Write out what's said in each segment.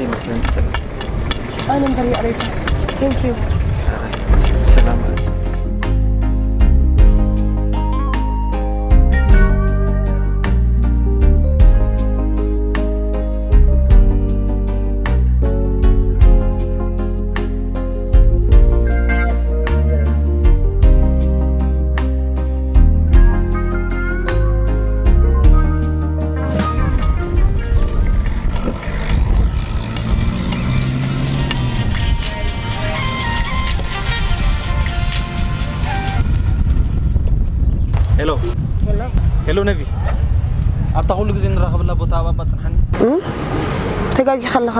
ይመስለን ትጸገም። ኣነ እምበር ይቕሬታ። Thank you። ሰላም። ሄሎ። ሄሎ። ሄሎ ነቪ፣ ኣብታ ኩሉ ግዜ ንራኸበላ ቦታ ኣብ ኣባ ጽንሓኒ። ተጋጊኻ ኣለኻ።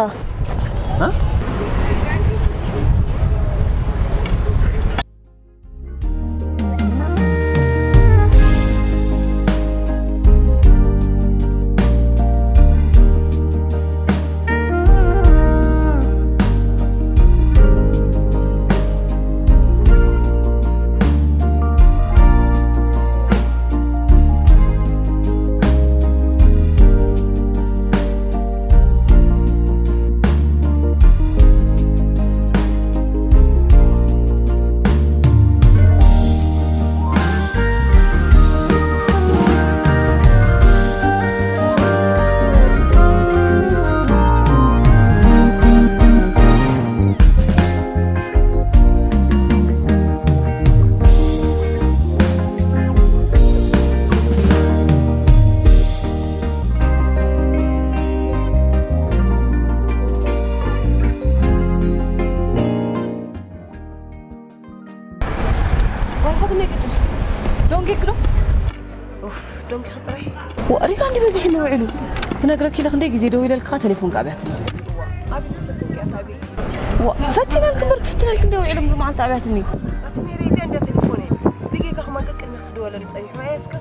ዋልካ ብናይ ቅድም ዶንጌክ ዶ ኡፍ ዶንጌክ ጥራይ ወሪካ እንዲ በዚሕ ንውዕሉ ክነግረኪ ኢለ ክንደይ ግዜ ደው ኢለልካ ቴሌፎን ቃብያትኒ ኣብ ስልክ ያታቢ ፈቲነልክ እምበር ክፍትነልክ እንደ ውዒሉ ምሉ መዓልቲ ኣብያትኒ ኣቲ ሜሪ እዚኣ እንደ ቴሌፎን እየ ብጌጋ ከማን ቅድሚ ክድወለሉ ጸኒሑ ኣየስከ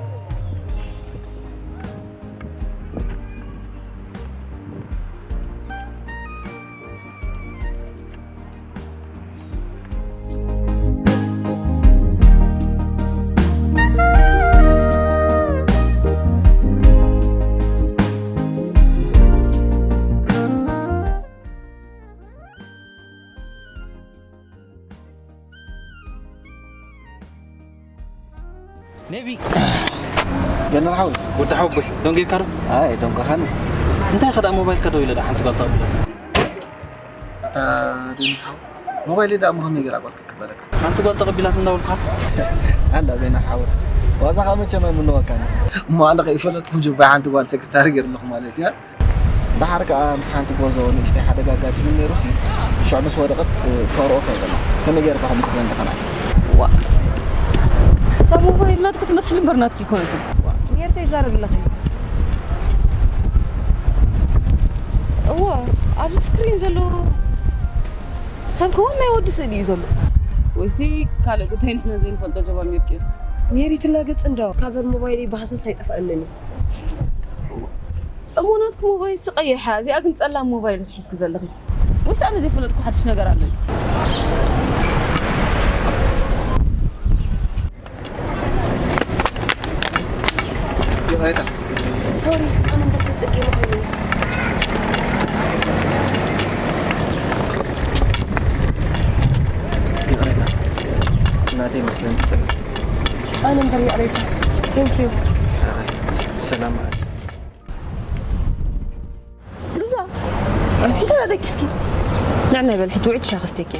ኔቪ ጀነራል ሓወይ ወዲ ሓወቦይ ደንጌካ ዶ ኣይ ደንጎኻኒ እንታይ ከዳ ሞባይልካ ደው ኢለ ዳ ሓንቲ ጓል ተቐብለታ ጀነራል ሓወይ ሞባይል ዳ ምዃን ነገር ኣቋርጥ ክበለካ ሓንቲ ጓል ተቐቢላት እንዳበልካ ኣላ ጀነራል ሓወይ ዋዛ ኸዓ መቸም ኣይምነወካኒ እሞ ኣነ ከይፈለጥኩም ጅባይ ሓንቲ ጓል ሰክርታሪ ገይርለኹ ማለት እያ ደሓር ከኣ ምስ ሓንቲ ጎርዞ ንእሽተይ ሓደጋ ኣጋጢሙ ነይሩሲ ሽዑ ምስ ወደቐት ፓወር ኦፍ እያ ዘላ። ከመይ ገይርካ ከምኡ ክትብለኒ ኢኻ ንዓይ? ዋእ! እዛ ሞባይል ናትኪ ትመስል እምበር ናትኪ ኣይኮነትን። ሜርተ ይዛረብ ኣለኺ። እወ፣ ኣብዚ ስክሪን ዘሎ ሰብ ከማን ናይ ወዲ ስእሊ እዩ ዘሎ። ወይሲ ካልእ ጉዳይ ንሕና ዘይንፈልጦ ጀባ ሜርኪ እዩ። ሜሪ ትላገጽ እንዶ፣ ካብ ሞባይለይ ብሃሰስ ኣይጠፍኣንን እዩ። እሞ ናትኪ ሞባይል ሲ ቀይሕ እያ እዚኣ ግን ጸላም ሞባይል ኢኺ ሒዝኪ ዘለኺ ወይስ ኣነ ዘይፈለጥኩ ሓድሽ ነገር ኣሎ እዩ ይቕሬታ ሶሪ ኣነ እንተ ተጸጊመ ኮይኑ ይቕሬታ ናተይ መስለን ትጸገም ኣነ እምበር ይቕሬታ Thank you ሰላም ሉዛ እንታይ ደቂ እስኪ ንዕና ይበል ሕጂ ውዕድ ሻ ክስቴኪ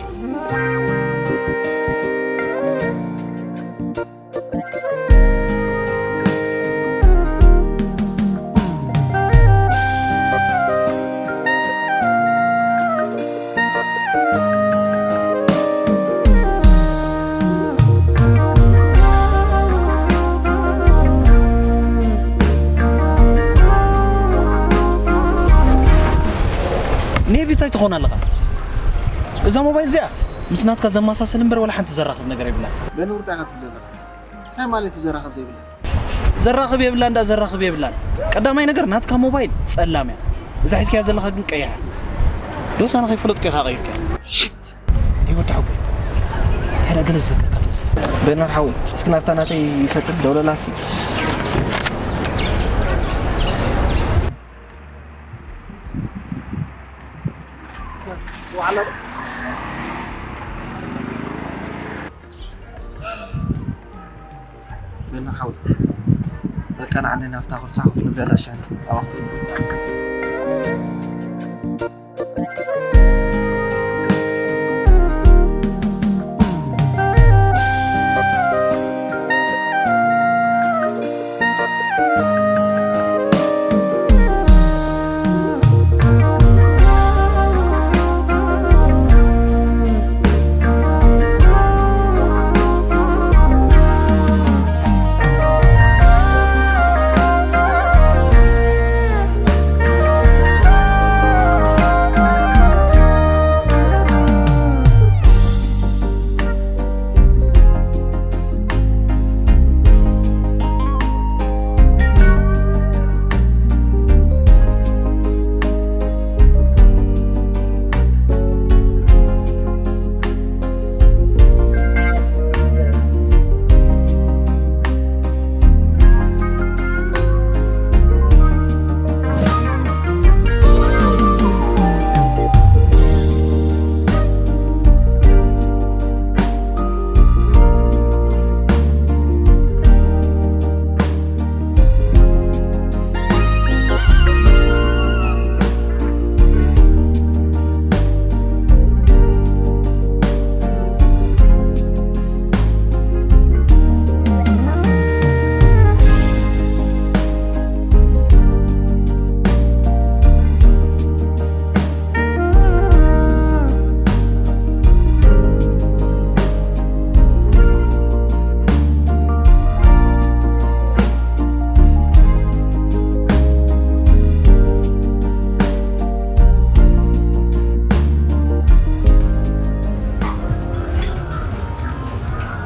ኔቪ እንታይ ትኾን ኣለኻ እዛ ሞባይል እዚኣ ምስ ናትካ ዘመሳሰል እምበር ወላ ሓንቲ ዘራኽብ ነገር የብላን በንውርታ ኢኻ ትብለና እንታይ ማለት እዩ ዘራኽብ ዘይብላ ዘራኽብ የብላ እንዳ ዘራኽብ የብላን ቀዳማይ ነገር ናትካ ሞባይል ጸላም እያ እዛ ሒዝካያ ዘለኻ ግን ቀይሕ እያ ዶሳና ከይፈለጥኩ ኢኻ ቀይርካ ሽት ይወዳ ሓጎይ ታዲያ ገለ ዝዘከርካ ትመስል በናር ሓወይ እስኪ ናብታ ናተይ ይፈጥር ደውለላ እስኪ በዓል ኣሎ። በልና ሓው። በቃ ንዓኒ ናብታ ኩርሳ ኮፍ ንበል ኣሻኒ። ኣዋ።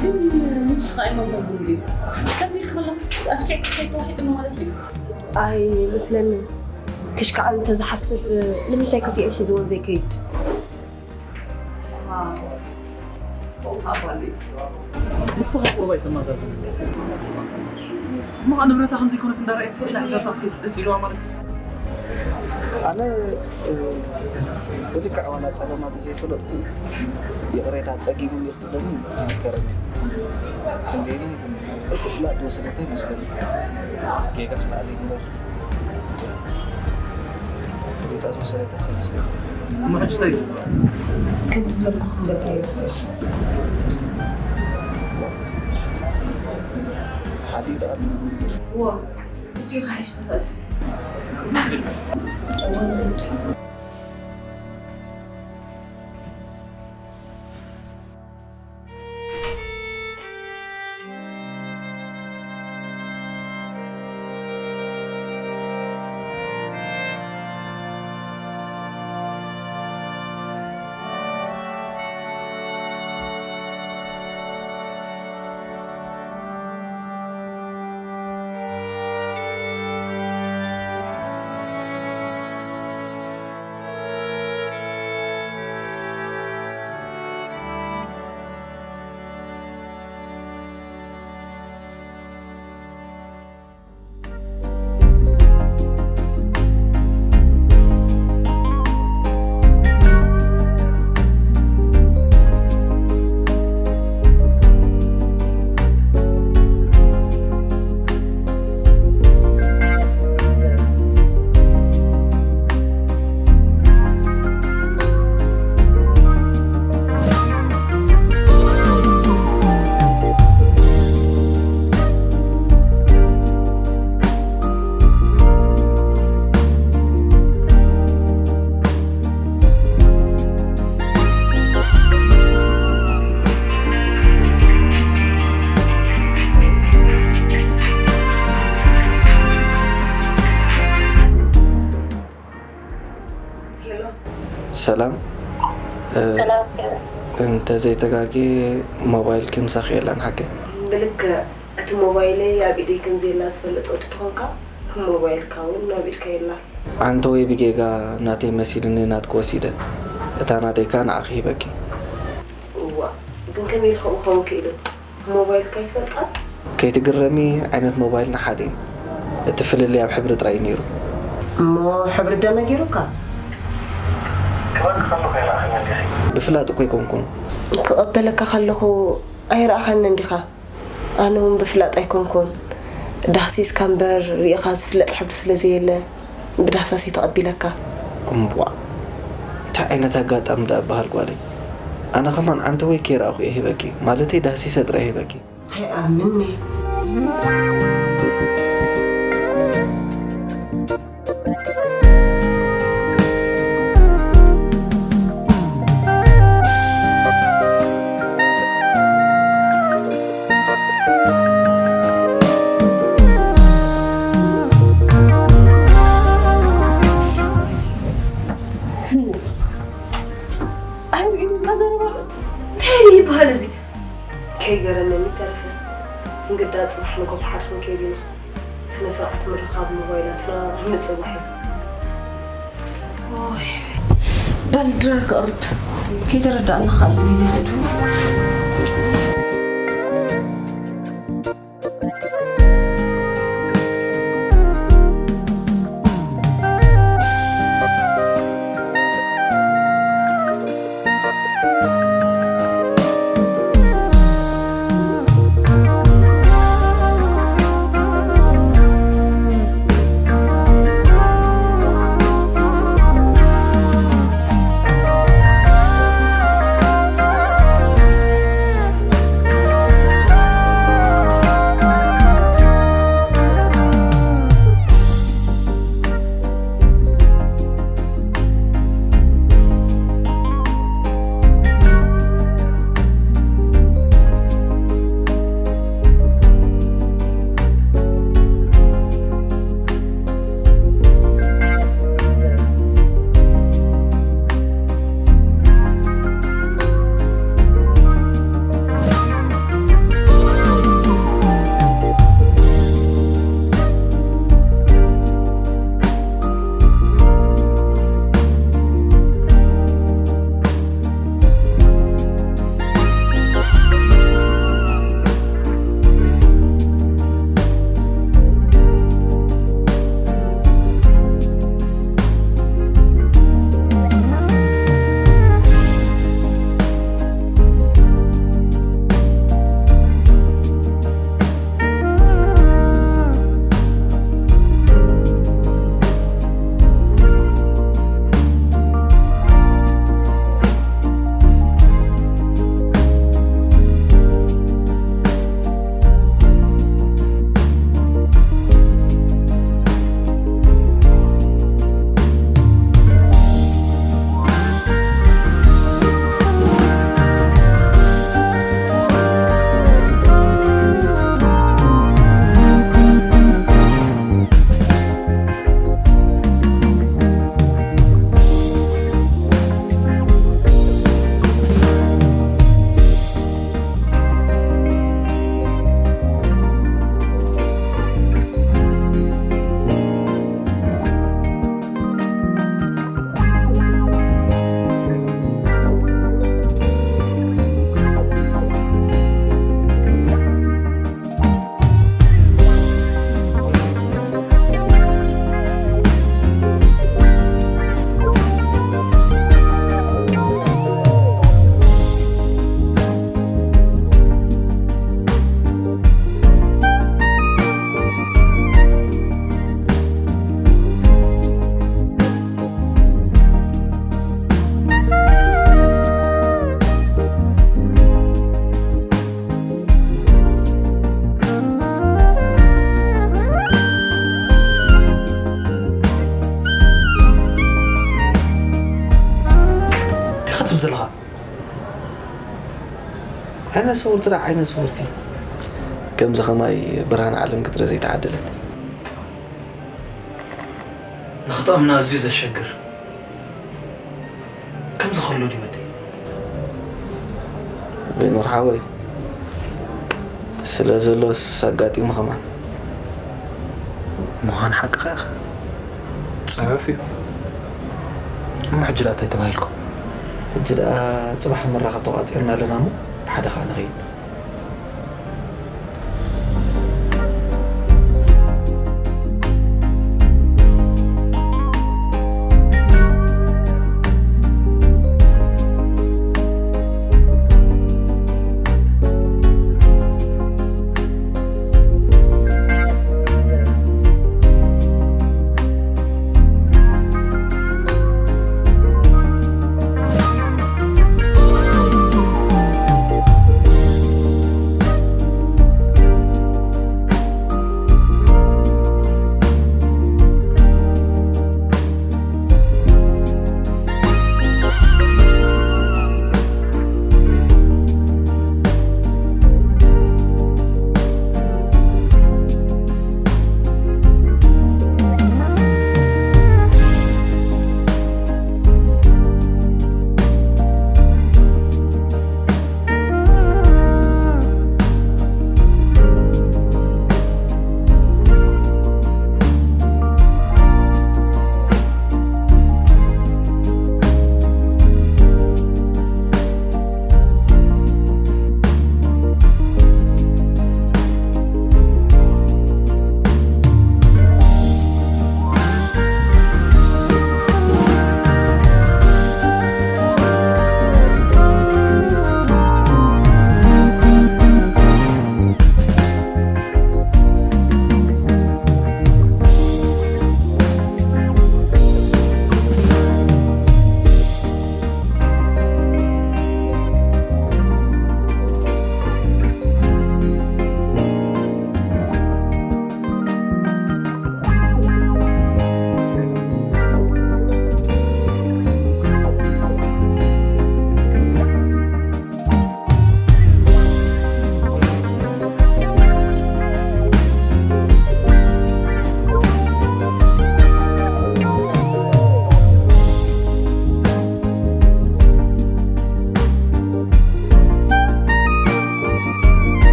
ግን ንሱ ኸኣ ኣይመንበብን ድዩ? ከምዚ ኢልካ ከለኽስ ኣስኪዕካ ከይተዋሒጥኒ ማለት እዩ? ኣይመስለንን። ክሽካዓል እንተዝሓስብ ንምንታይ ክልቲኤን ሒዝወን ዘይከይድ? ንስኻ ቁሩብ ኣይተመዛዝን። እሞ ንብረታ ከም ዘይኮነት እንዳረኣየት ስቕ ኢላ ሒዛታ ክትከይድ ደስ ኢልዋ ማለት እዩ? ኣነ፣ እ፣ ብልክዕ ዋላ ጸገማ ብዘይፈለጥኩ ይቕሬታ ጸጊሙኒ ክብለኒ ይዝከረኒ። ክንደየናይ ግን ብፍላጥ ዝወሰደታ ይመስለኒ። ጌጋ ክልዓለይ እምበር። ፍሊጣ ዝወሰደታ ሰለስተ። እሞ ሕጂ እንታይ እዩ? ከምቲ ዝበልኩ ክንገብር እዩ። ሓዲኡ ደኣ ኣሎ። እዋ፣ እሱ እዩ ክሓይሽ ዝኽእል። ሄሎ። ሰላም። እ፣ ሰላም። እንተዘይተጋግየ ሞባይልኪ ምሳኺ የላን ሓቀይ? ብልክዕ እቲ ሞባይለይ ኣብ ኢደይ ከም ዘየላ ዝፈልጥ ወዲ ተኾንካ፣ ሞባይልካ እውን ኣብ ኢድካ የላን። ኣንተ ወይ ብጌጋ ናተይ መሲልኒ ናትኪ ወሲደ፣ እታ ናተይ ከኣ ንዓኺ ሂበኪ። እዋእ፣ ግን ከመይ ኢሉ ከምኡ ክኸውን ክኢሉ? ሞባይልካ ኣይትፈልጣን? ከይትግረሚ፣ ዓይነት ሞባይልና ሓደ እዩ። እቲ ፍልልይ ኣብ ሕብሪ ጥራይ እዩ ነይሩ። እሞ ሕብሪ ዶ ነጊሩካ? ክበኪ ከለኹ እየ ንዓኺ ብፍላጥ እኮ ኣይኮንኩን። ክቐበለካ ከለኹ ኣይረኣኻንን ዲኻ? ኣነ እውን ብፍላጥ ኣይኮንኩን። ዳህሲስካ እምበር ርኢኻ ዝፍለጥ ሕብሪ ስለ ዘየለ ብዳህሳስ እየ ተቐቢለካ። እምቧ፣ እንታይ ዓይነት ኣጋጣሚ ደኣ በሃል ጓለይ? ኣነ ከማን ዓንተወይ ከይረኣኹ እየ ሂበኪ፣ ማለተይ ዳህሲሰ ጥራይ ሂበኪ። ኣይኣምንን እየ። እንታይ ይበሃል እዚ? ከይገረመኒ ተረፈ። እንግዳ ጽባሕ ንጎ ተሓድሪ ክንከይድ ኢና። ስነ ስርዓት ምርኻብ ሞባይላትና ንጽባሕ እዩ። ኦይ፣ በል ድራር ክቕርብ። ከይተረዳእና ኸኣ እዚ ግዜ ኸይዱ። እንታይ ክትብል ዘለኻ? ዓይነ ስውርቲ ደኣ ዓይነ ስውርቲ። ከምዚ ኸማይ ብርሃን ዓለም ክትርኢ ዘይተዓደለት። ንኽትኣምና ኣዝዩ ዘሸግር። ከምዚ ከሎ ድዩ ወደይ? በይኑር ሓወይ፣ ስለ ዘሎስ ኣጋጢሙ ኸማን። ምዃን ሓቅኻ ኢኻ። ጽሑፍ እዩ። እሞ ሕጂ ደኣ እንታይ ተባሂልኩም? ሕጂ ደኣ ጽባሕ ንራኸብ ተቋጺርና ኣለና እሞ ብሓደ ኸኣ ንኸይድ።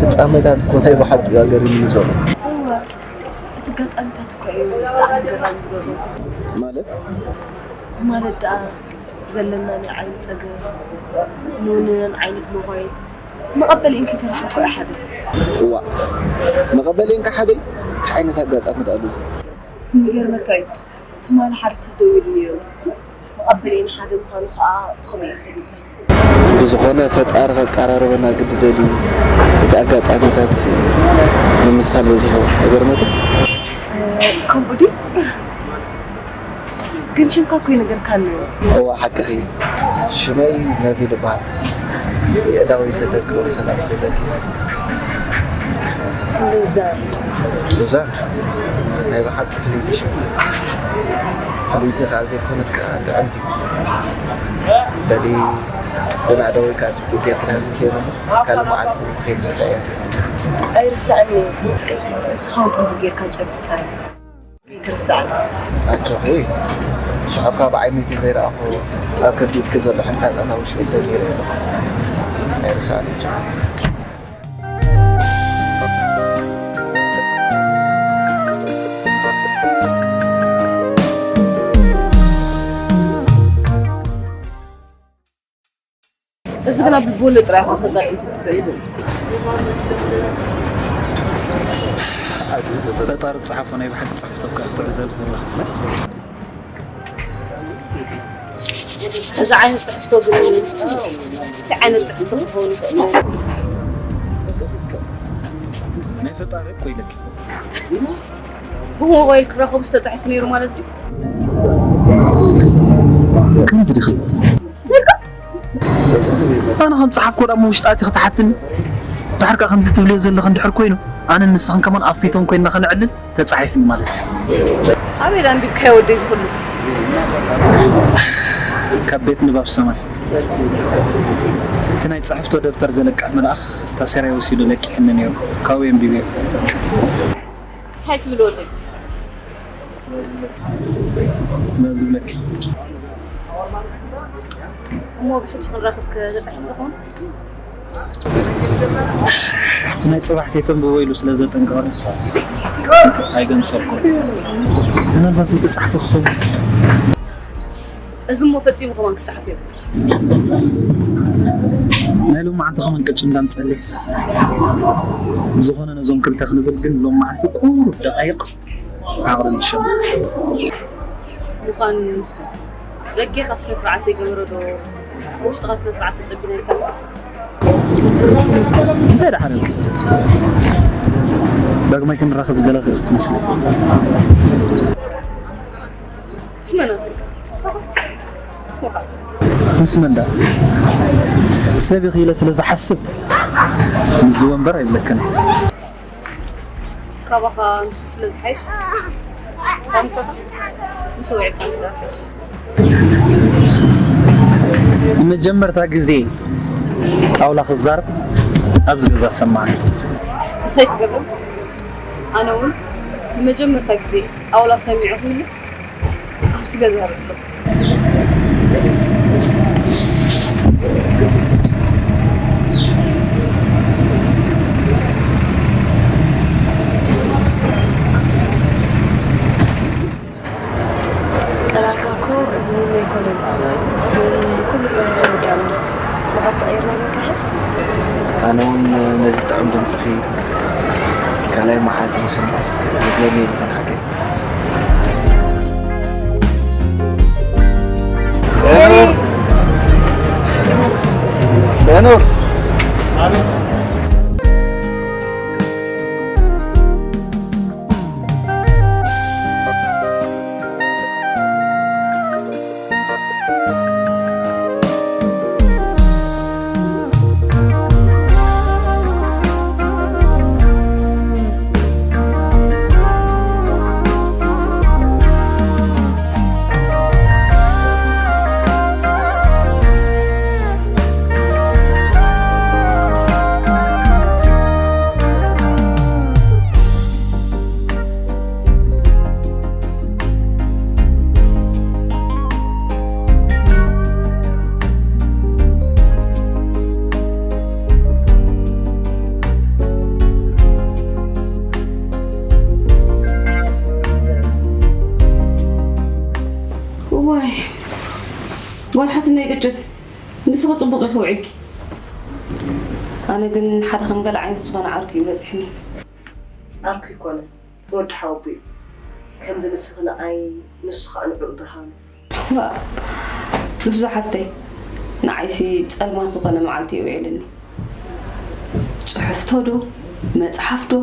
ፍጻመታት እኮ እንታይ ብሓቂ እዩ ኣገሪሙኒ ዘሎ። እወ፣ እቲ ኣጋጣሚታት እኮ እዩ ብጣዕሚ ገራሚ ዝገዞ። ማለት? ማለት ደኣ ዘለና ናይ ዓይኒ ጸገም፣ ኖንን ዓይነት ሞባይል፣ መቐበሊእን ከይተረፈ እኮ እዩ ሓደ። እዋ፣ መቐበሊእን ከሓደይ፣ እንታይ ዓይነት ኣጋጣሚ ደኣ ኣሎ እዚ? ይገርመካ እዩ፣ ትማሊ ሓደ ሰብ ደዊሉ ነይሩ። መቐበሊእን ሓደ ምዃኑ ከዓ ብኸመይ እየ ፈሊጠ? ብዝኾነ ፈጣሪ ከቀራርበና ግዲ ደልዩ እቲ ኣጋጣሚታት ምምሳል በዚሕዎ። ኣይገርመትን? ከምኡ ድዩ? ግን ሽምካ እኮ ይነገርካኒ። እዋ ሓቅኺ። ሽመይ ነቪል እበሃል። የእዳወይ ዘደግሎ ሰላም ይደለኪ። ሉዛ። ሉዛ? ናይ ብሓቂ ፍልይቲ ሽም። ፍልይቲ ከዓ ዘይኮነት ከዓ ጥዕምቲ። በሊ ዘናእዳወይ ከዓ ጽቡቅ ጌርክን ሃዚሰ እሞ ካልእ መዓልቲ ትኸይድ ርሳየ። ኣይርሳዕኒ። ንስኻ እውን ጽቡቅ ጌርካ ጨብጣ። ኣይትርሳዕኒ። ኣጆኺ። ሽዑ ካብ ዓይነይቲ ዘይረኣኹ ኣብ ከቢድኪ ዘሎ ሕንጻጣት ኣብ ውሽጠይ ሰጊረ ኣለኹ። ኣይርሳዕኒ። እዚ ግና ብልቦና ጥራይ ኢኻ ከጋጥም ትኽእል። ፈጣሪ ዝጸሓፎ ናይ ብሓቂ ጽሕፍቶ እኳ ክትዕዘብ ዘለኻ። እዚ ዓይነት ጽሕፍቶ ግን እንታይ ዓይነት ጽሕፍቶ ክኸውን ይኽእል? ናይ ፈጣሪ እኮ ኢለኪ። ብሞባይል ክራኸቡ ዝተጻሕፉ ነይሩ ማለት ድዩ? ከምዚ ዲኺ? ኣነ ከም ጸሓፍኮ ደኣ ውሽጣ ኣቲኺ ትሓትኒ። ድሓር ከኣ ከምዚ ትብልዮ ዘለኺ እንድሕር ኮይኑ፣ ኣነን ንስኽን ከማን ኣብ ፊቶም ኮይንና ከነዕልል ተጻሒፉ እዩ ማለት እዩ። ኣበይ ኣንቢብካዮ ወደይ ዝኹሉ? ካብ ቤት ንባብ ሰማይ። እቲ ናይ ጽሕፍቶ ደብተር ዘለቅሕ መልኣኽ ታሰራይ ወሲዱ ለቂሕኒ ነይሩ። ካብኡ ኣንቢብዮ። እንታይ ትብል ወደይ? ነዚ ዝብለኪ። እሞ ብሕጂ ክንራኸብ ከ ተጻሒፉ ዶ ኾን? ናይ ጽባሕ ከይተንብቦ ኢሉ ስለ ዘጠንቀቐንስ ኣይገንጸልኩን። ምናልባት ዘይተጻሕፈ ክኸውን። እዚ እሞ ፈጺሙ ከማን ክጸሓፍ እዩ። ናይ ሎማዓንቲ ከማን ቅጭ እንዳምጸለይስ። ብዝኾነ ነዞም ክልተ ክንብል ግን ሎማዓንቲ ቁሩብ ደቓይቕ ዓቕሊ ንሸምት። ምዃን ደጌኻ ስነ ስርዓት ዘይገበረ ዶ ውሽጥኻ ስነ ስርዓት ተጸቢና ኢልካ? እንታይ ደሓር ኢልካ? ዳግማይ ክንራኸብ ዝደለኺ ክትመስሊ። ስመና። ምስ መን ደኣ? ሰብ ኢኺ ኢለ ስለ ዝሓስብ ምስዚ ወንበር ኣይብለክን። ካባኻ ንሱ ስለ ዝሓይሽ፣ ካብ ምሳኻ ንሱ ውዒልካ ምድራር ሓይሽ። ንመጀመርታ ግዜ ጣውላ ክዛረብ ኣብዚ ገዛ ሰማዕኒ። እንታይ ትገብር? ኣነ እውን ንመጀመርታ ግዜ ጣውላ ሰሚዑ ክምልስ ኣብዚ ገዛ ኣለኹ። ዕላልካ እኮ እዚ ኣይኮነን፣ ግን ኩሉ ነገር ተረዲኣኒ። መዓልቲ ቀይርና ንራኸብ። ኣነ እውን ነዚ ጥዑም ድምፅኺ ካልኣይ መዓልቲ ክሰምዖስ ዝብለኒ የብሉን ሓቀይ። ጓል ሓትነይ ቅጭል፣ ንስኺ ጽቡቕ ኢኺ ውዒልኪ። ኣነ ግን ሓደ ከም ገለ ዓይነት ዝኾነ ዓርኩ እዩ በጺሕኒ። ዓርኩ ይኮነ፣ ወዲ ሓወቡ እዩ። ከምዚ ንስኺ ንዓይ፣ ንሱ ኸኣ ንዕኡ ብርሃኑ። ዋእ፣ ንሱ ዝሓፍተይ፣ ንዓይሲ ጸልማት ዝኾነ መዓልቲ እዩ ውዒልኒ። ጽሑፍቶ ዶ፣ መጽሓፍ ዶ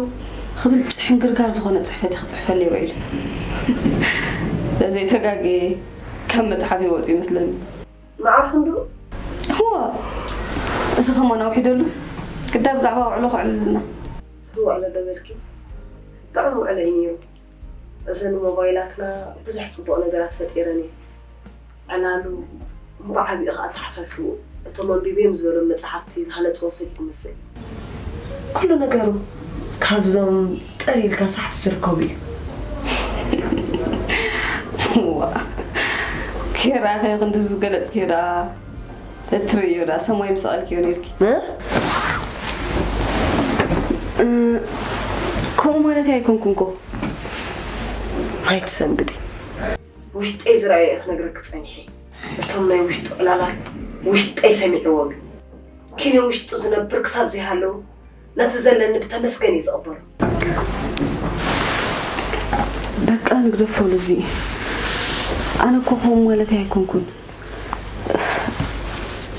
ክብል ጭሕንግርጋር ዝኾነ ጽሕፈት ክጽሕፈለይ ውዒሉ። ተዘይተጋግየ ካብ መጽሓፍ ይወጽእ ይመስለኒ። ማዕረ ክንድኡ? እወ፣ እዚ ከማን ኣውሒደሉ ግዳ ብዛዕባ ውዕሎ ከዕልልና። ውዕሎ ዶ በልኪ? ጥዑም ውዕሎ እዩ ነይሩ። እዘን ሞባይላትና ብዙሕ ጽቡቕ ነገራት ፈጢረን እየን። ዕላሉ እምበዓቢኡ ኸኣ ኣተሓሳስብኡ፣ እቶም ኣንቢበዮም ዝበሎም መጻሕፍቲ ዝሃነጽዎ ሰብ እዩ ዝመስል። ኩሉ ነገሩ ካብዞም ጠር ኢልካ ሳሕቲ ዝርከቡ እዩ። ዋ፣ ኬራኸ ክንድዚ ዝገለጽክዮ ደኣ ተትርእዮ ደኣ ሰማይ ምሰቐልክዮ ነይርኪ። እ? እ፣ ከምኡ ማለት ኣይኮንኩን እኮ። ኣይትሰንብዲ። ውሽጠይ ዝረኣየ እየ ክነግረኪ ጸኒሐ። እቶም ናይ ውሽጡ ዕላላት ውሽጠይ ሰሚዕዎም እዩ። ኪነ ውሽጡ ዝነብር ክሳብ ዘይሃለዉ ነቲ ዘለኒ ብተመስገን እየ ዝቕበሎ። በቃ ንግደፎ ሉዚ። ኣነ እኮ ከምኡ ማለተይ ኣይኮንኩን።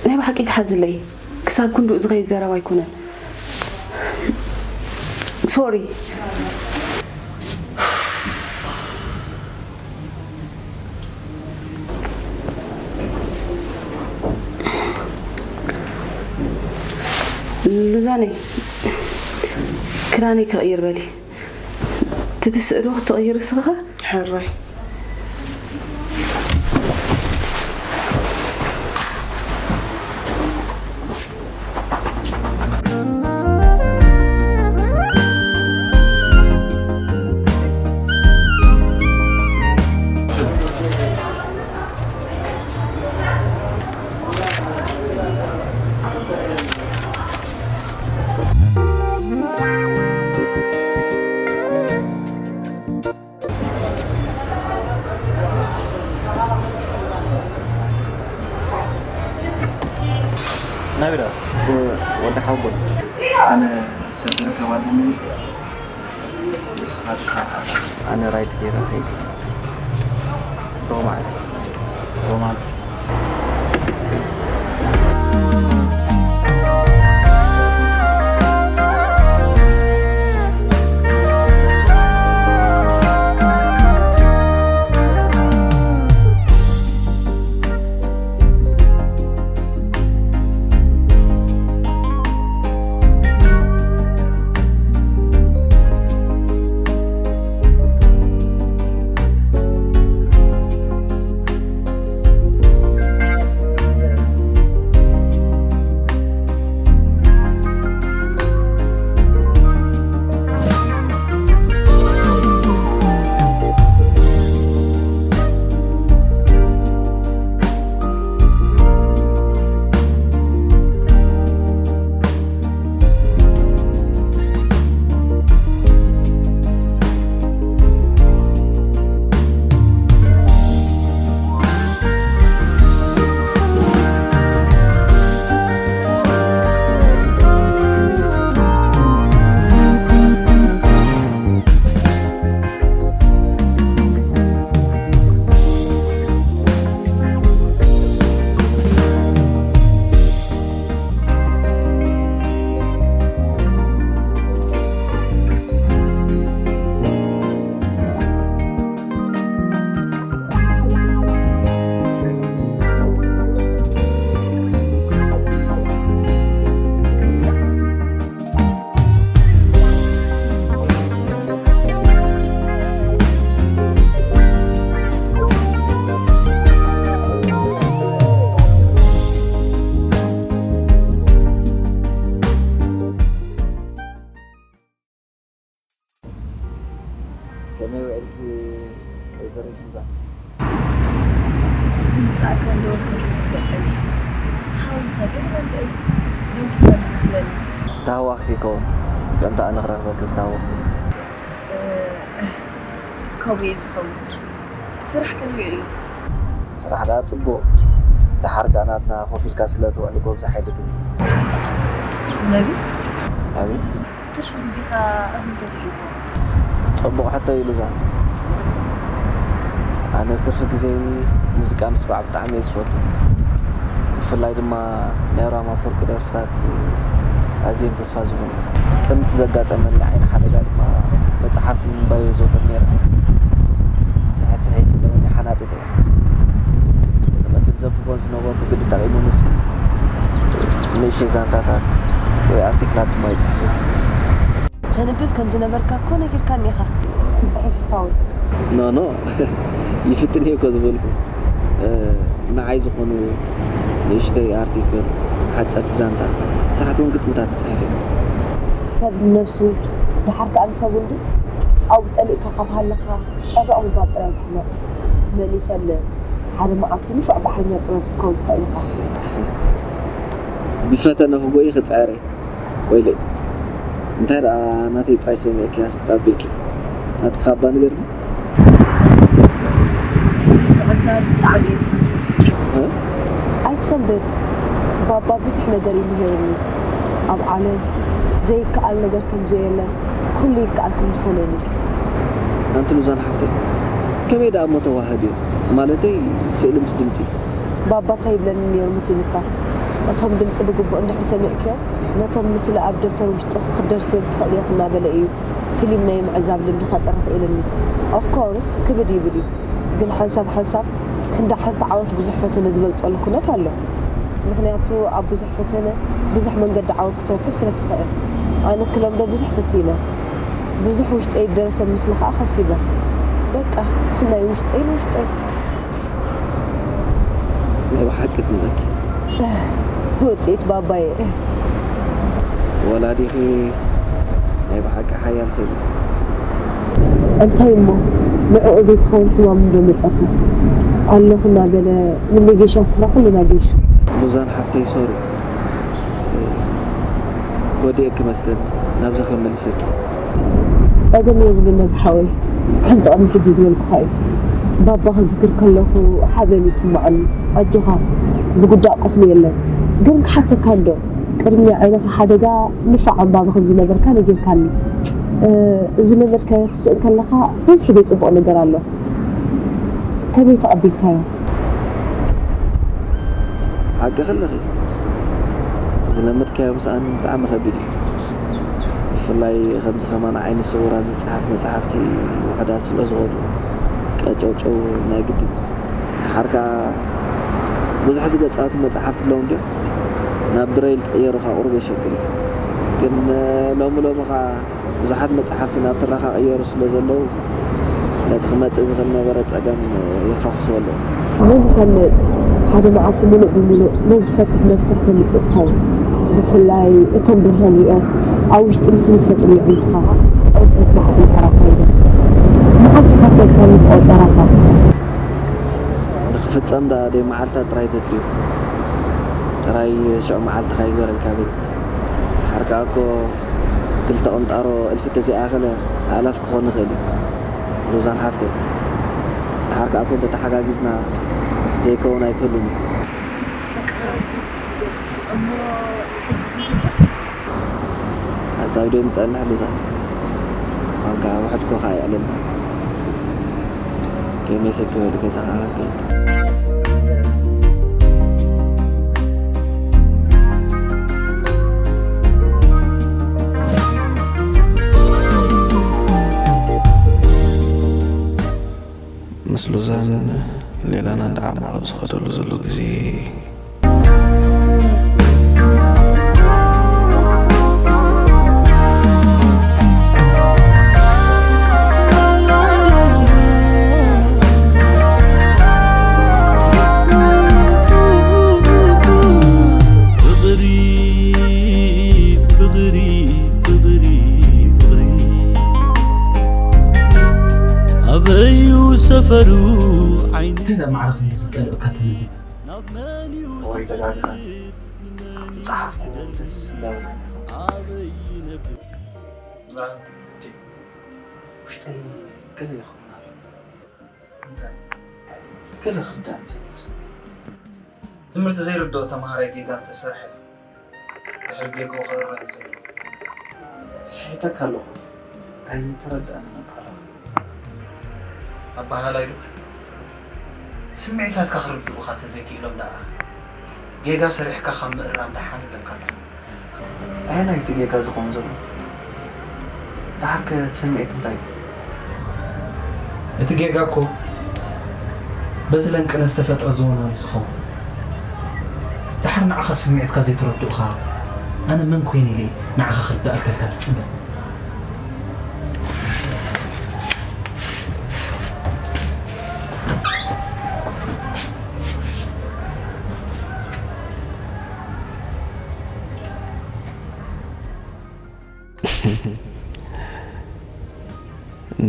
ናይ ብሓቂ ትሓዝለይ። ክሳብ ክንድኡ ዝኸይድ ዘረባ ኣይኮነን። ሶሪ። ሉዛነይ፣ ክዳነይ ክቕይር በሊ። ትትስእ ዶ ክትቕይር እስኺ ኸ? ሕራይ። ናብራ? ወዲ ሓጎል። ኣነ ሰብ ዝርከብ ኣለኒ። ንስኻ ድኻ? ኣነ ራይድ ገይረ ኸይደ። ሮማንስ። ሮማንስ። ከመይ ውዒልኪ ወይዘሪት ሉዛ? ምምጻእካ እንደወልካ ክጽበ ጸኒሐ። ተሃዊኻ ዶ ይበልዕ? ደንኪኻ ዶ መስለኒ? ተሃዋኽኪ ይከውን። ከምቲ ኣነ ክረኽበኪ ዝተሃወኽኩ። እ፣ ከምኡ እዩ ዝኸውን። ስራሕ ከመይ ውዒሉ? ስራሕ ደኣ ጽቡቕ። ደሓር ከኣ ናትና ኮፍ ኢልካ ስለ ትውዕል ጎብዛሕ ኣይደግም። ነቢ ኣቤት። ትርፊ ግዜኻ ኣብ ምንታይ ተሕልፎ? ጽቡቕ ሕቶ እዩ ሉዛ። ኣነ ኣብ ትርፊ ግዜ ሙዚቃ ምስማዕ ብጣዕሚ እየ ዝፈቱ። ብፍላይ ድማ ናይ ኣብርሃም ኣፈወርቂ ደርፍታት ኣዝዮም ተስፋ ዝህቡኒ። ቅድሚ እቲ ዘጋጠመኒ ዓይኒ ሓደጋ ድማ መጽሓፍቲ ምንባብ የዘውትር ነይረ። ስሕስሒት ኣለኒ፣ ሓናጢጥ እየ። እቲ ቅድም ዘንብቦ ዝነበርኩ ግዲ ጠቒሙኒሲ ንእሽተይ ዛንታታት ወይ ኣርቲክላት ድማ ይጽሕፍ እየ። ተንብብ ከም ዝነበርካ እኮ ነጊርካኒ ኢኻ። ትጽሕፍ ይኸውን። ኖ ኖ ይፍትን እየ እኮ ዝበልኩ። ንዓይ ዝኾኑ ንእሽተይ ኣርቲክል፣ ሓጸርቲ ዛንታ፣ ሳሕቲ እውን ግጥምታት እጽሕፍ እየ። ሰብ ንነብሱ ደሓር ከኣ ንሰብ ወልዱ ኣብኡ ጠሊእካ ካብ ሃለኻ ጨረቕ ምባል ጥራይ ኣይትሕመቕ። መን ይፈልጥ ሓደ መዓልቲ ንፉዕ ባሕረኛ ጥበብ ክትከውን ትኽእል ኢኻ። ብፈተነ ክጎይ ክጽዕር እየ። ወይለይ እንታይ ደኣ ናተይ ጥራይ ሰሚዕኪ ሃስቅ ኣቢልኪ ናትኪ ካባ ንገርኒ። ኩዕሳ ብጣዕሚ እየ ዝፈቱ። እ? ኣይትሰንብድ። ባባ ብዙሕ ነገር እዩ ምሂሩኒ። ኣብ ዓለም ዘይከኣል ነገር ከም ዘየለን ኩሉ ይከኣል ከም ዝኾነን እዩ። ኣንቲ ሉዛን ሓፍተይ ከመይ ደኣ እሞ ተዋህድ እዩ ማለተይ ስእሊ ምስ ድምፂ። ባባ እንታይ ይብለኒ ነይሩ መሲልካ? እቶም ድምፂ ብግቡእ እንድሕር ሰሚዕክዮም ነቶም ምስሊ ኣብ ደብተር ውሽጥኺ ክትደርስዮም ትኽእሊ ኢኺ እናበለ እዩ ፊልም ናይ ምዕዛብ ልምዲ ከጥሪ ክኢልኒ። ኦፍኮርስ ክብድ ይብል እዩ፣ ግን ሓንሳብ ሓንሳብ ክንዲ ሓንቲ ዓወት ብዙሕ ፈተነ ዝበልፀሉ ኩነት ኣሎ። ምኽንያቱ ኣብ ብዙሕ ፈተነ ብዙሕ መንገዲ ዓወት ክትረክብ ስለ ትኽእል። ኣነ ክለምዶ ብዙሕ ፈቲነ፣ ብዙሕ ውሽጠይ ዝደረሶም ምስሊ ከዓ ከሲበ። በቃ ሕናይ ውሽጠይ ንውሽጠይ። ናይ ብሓቂ ድነቂ ውፅኢት ባባየ። ወላዲኺ ናይ ብሓቂ ሓያል ሰብ እዩ። እንታይ እሞ ንዕኡ ዘይትኸውን ሕማም እንዶ መፀካ ኣለኹ እናበለ ንመጌሻ ስራ ኩልና ጌሹ። ሉዛን ሓፍተይ ሶሪ ጎዲኤኪ መስለኒ ናብዚ ክመልሰኪ። ፀገም የብሉን ነብሓወይ፣ ከምቲ ቅድሚ ሕጂ ዝበልኩኻ እዩ። ባባ ክዝክር ከለኹ ሓበን ይስምዓኒ። ኣጆኻ፣ ዝጉዳእ ቁስሊ የለን። ግን ክሓተካ እንዶ፣ ቅድሚ ዓይንኻ ሓደጋ ንፋዕ ኣንባቢ ከም ዝነበርካ ነጊርካኒ። እ፣ ዝለመድካዮ ክስእን ከለኻ ብዙሕ ዘይፅቡቕ ነገር ኣሎ። ከመይ ተቐቢልካዮ? ሓቂ ከለኺ ዝለመድካዮ ምስኣን ብጣዕሚ ከቢድ እዩ። ብፍላይ ከምዚ ከማን ዓይኒ ስውራን ዝጸሓፍ መጻሕፍቲ ውሑዳት ስለ ዝኾኑ ቀጨውጨው ናይ ግድን። ደሓር ከኣ ብዙሕ ዝገጻቱ መጻሕፍቲ ኣለዉ እንድዮም ናብ ብረይል ክቕየሩ ከኣ ቁሩብ የሸግር እዩ። ግን ሎሚ ሎሚ ከኣ ብዙሓት መጻሕፍቲ ናብ ትረኻ ይቕየሩ ስለ ዘለዉ ነቲ ክመጽእ ዝኽእል ነበረ ጸገም የፋኽስዎ ኣለዉ። መን ይፈልጥ፣ ሓደ መዓልቲ ምሉእ ብምሉእ ነዚ ዝፈትሕ መፍትሕ ተምጽእ ትኸውን። ብፍላይ እቶም ብርሃን ሪኦም ኣብ ውሽጢ ምስሊ ዝፈጥሩ የዒንትኻ ኦበት ማዕት ይጠራፋ ኢሎም። መዓስ ኢኻ ከድካ ንትቆጸራኻ? ንኽፍጸም ደኣ ደይ መዓልታት ጥራይ ተድልዩ። ጥራይ ሽዑ መዓልትኻ ይግበረልካ በል። ድሓር ከኣ እኮ ክልተ ቁንጣሮ እልፊ ተዘይኣኸለ ኣእላፍ ክኾን ይኽእል እዩ። ሎዛን ሓፍተይ፣ ድሓር ከኣ እኮ እንተተሓጋጊዝና ዘይከውን ኣይክህሉን እዩ። እሞ ትዕግስቲ ይግባእ። ኣጻብደን ጸንሕ ሎዛን። ዋንካ ውሕድ ኮኻ የዕለልና። ከይመሰ ክበል ገዛኻ ክንከይድ። ምስ ሎዛን ሌላና እንዳዓመቐ ኣብ ዝኸደሉ ዘሎ ግዜ፣ ፍቕሪ ፍቕሪ ፍቕሪ ፍቕሪ ኣበዩ ሰፈሩ ዓይኒ ገለ ማዕረ ክንዲ ዝቀልበካ ተመሊኡ። ናብ መን እዩ ወይ ተጋግኻ ክትጸሓፍ ደስ እንዳበለኒ ኣበይ ነብር ዛንቲ ውሽጠይ ገለ ይኸውን ኣሎ። እንታይ? ገለ ክዳን ዝብል ስምዒት። ትምህርቲ ዘይርድኦ ተምሃራይ ጌጋ እንተሰርሐ ድሕሪ ጌግኡ ክእረም እዩ ዘለዎ። ስሒተካ ኣለኹ። ኣይምተረድኣንን ኣባህላኻ። ኣባህላይ ዶ? ስምዒታትካ ክርድኡኻ ተዘይክኢሎም ደኣ ጌጋ ሰሪሕካ ካብ ምእራም ደሓን ይብለካ ኣለኹ። ኣየናይ እቲ ጌጋ ዝኸውን ዘሎ? ደሓርከ እቲ ስምዒት እንታይ እዩ? እቲ ጌጋ እኮ በዚ ለንቅነ ዝተፈጥረ ዝወና እዩ ዝኸውን። ደሓር ንዓኻ ስምዒትካ ዘይተረድኡኻ ኣነ መን ኮይነ ኢለ ንዓኻ ክርዳኣልካ ኢልካ ትጽበ?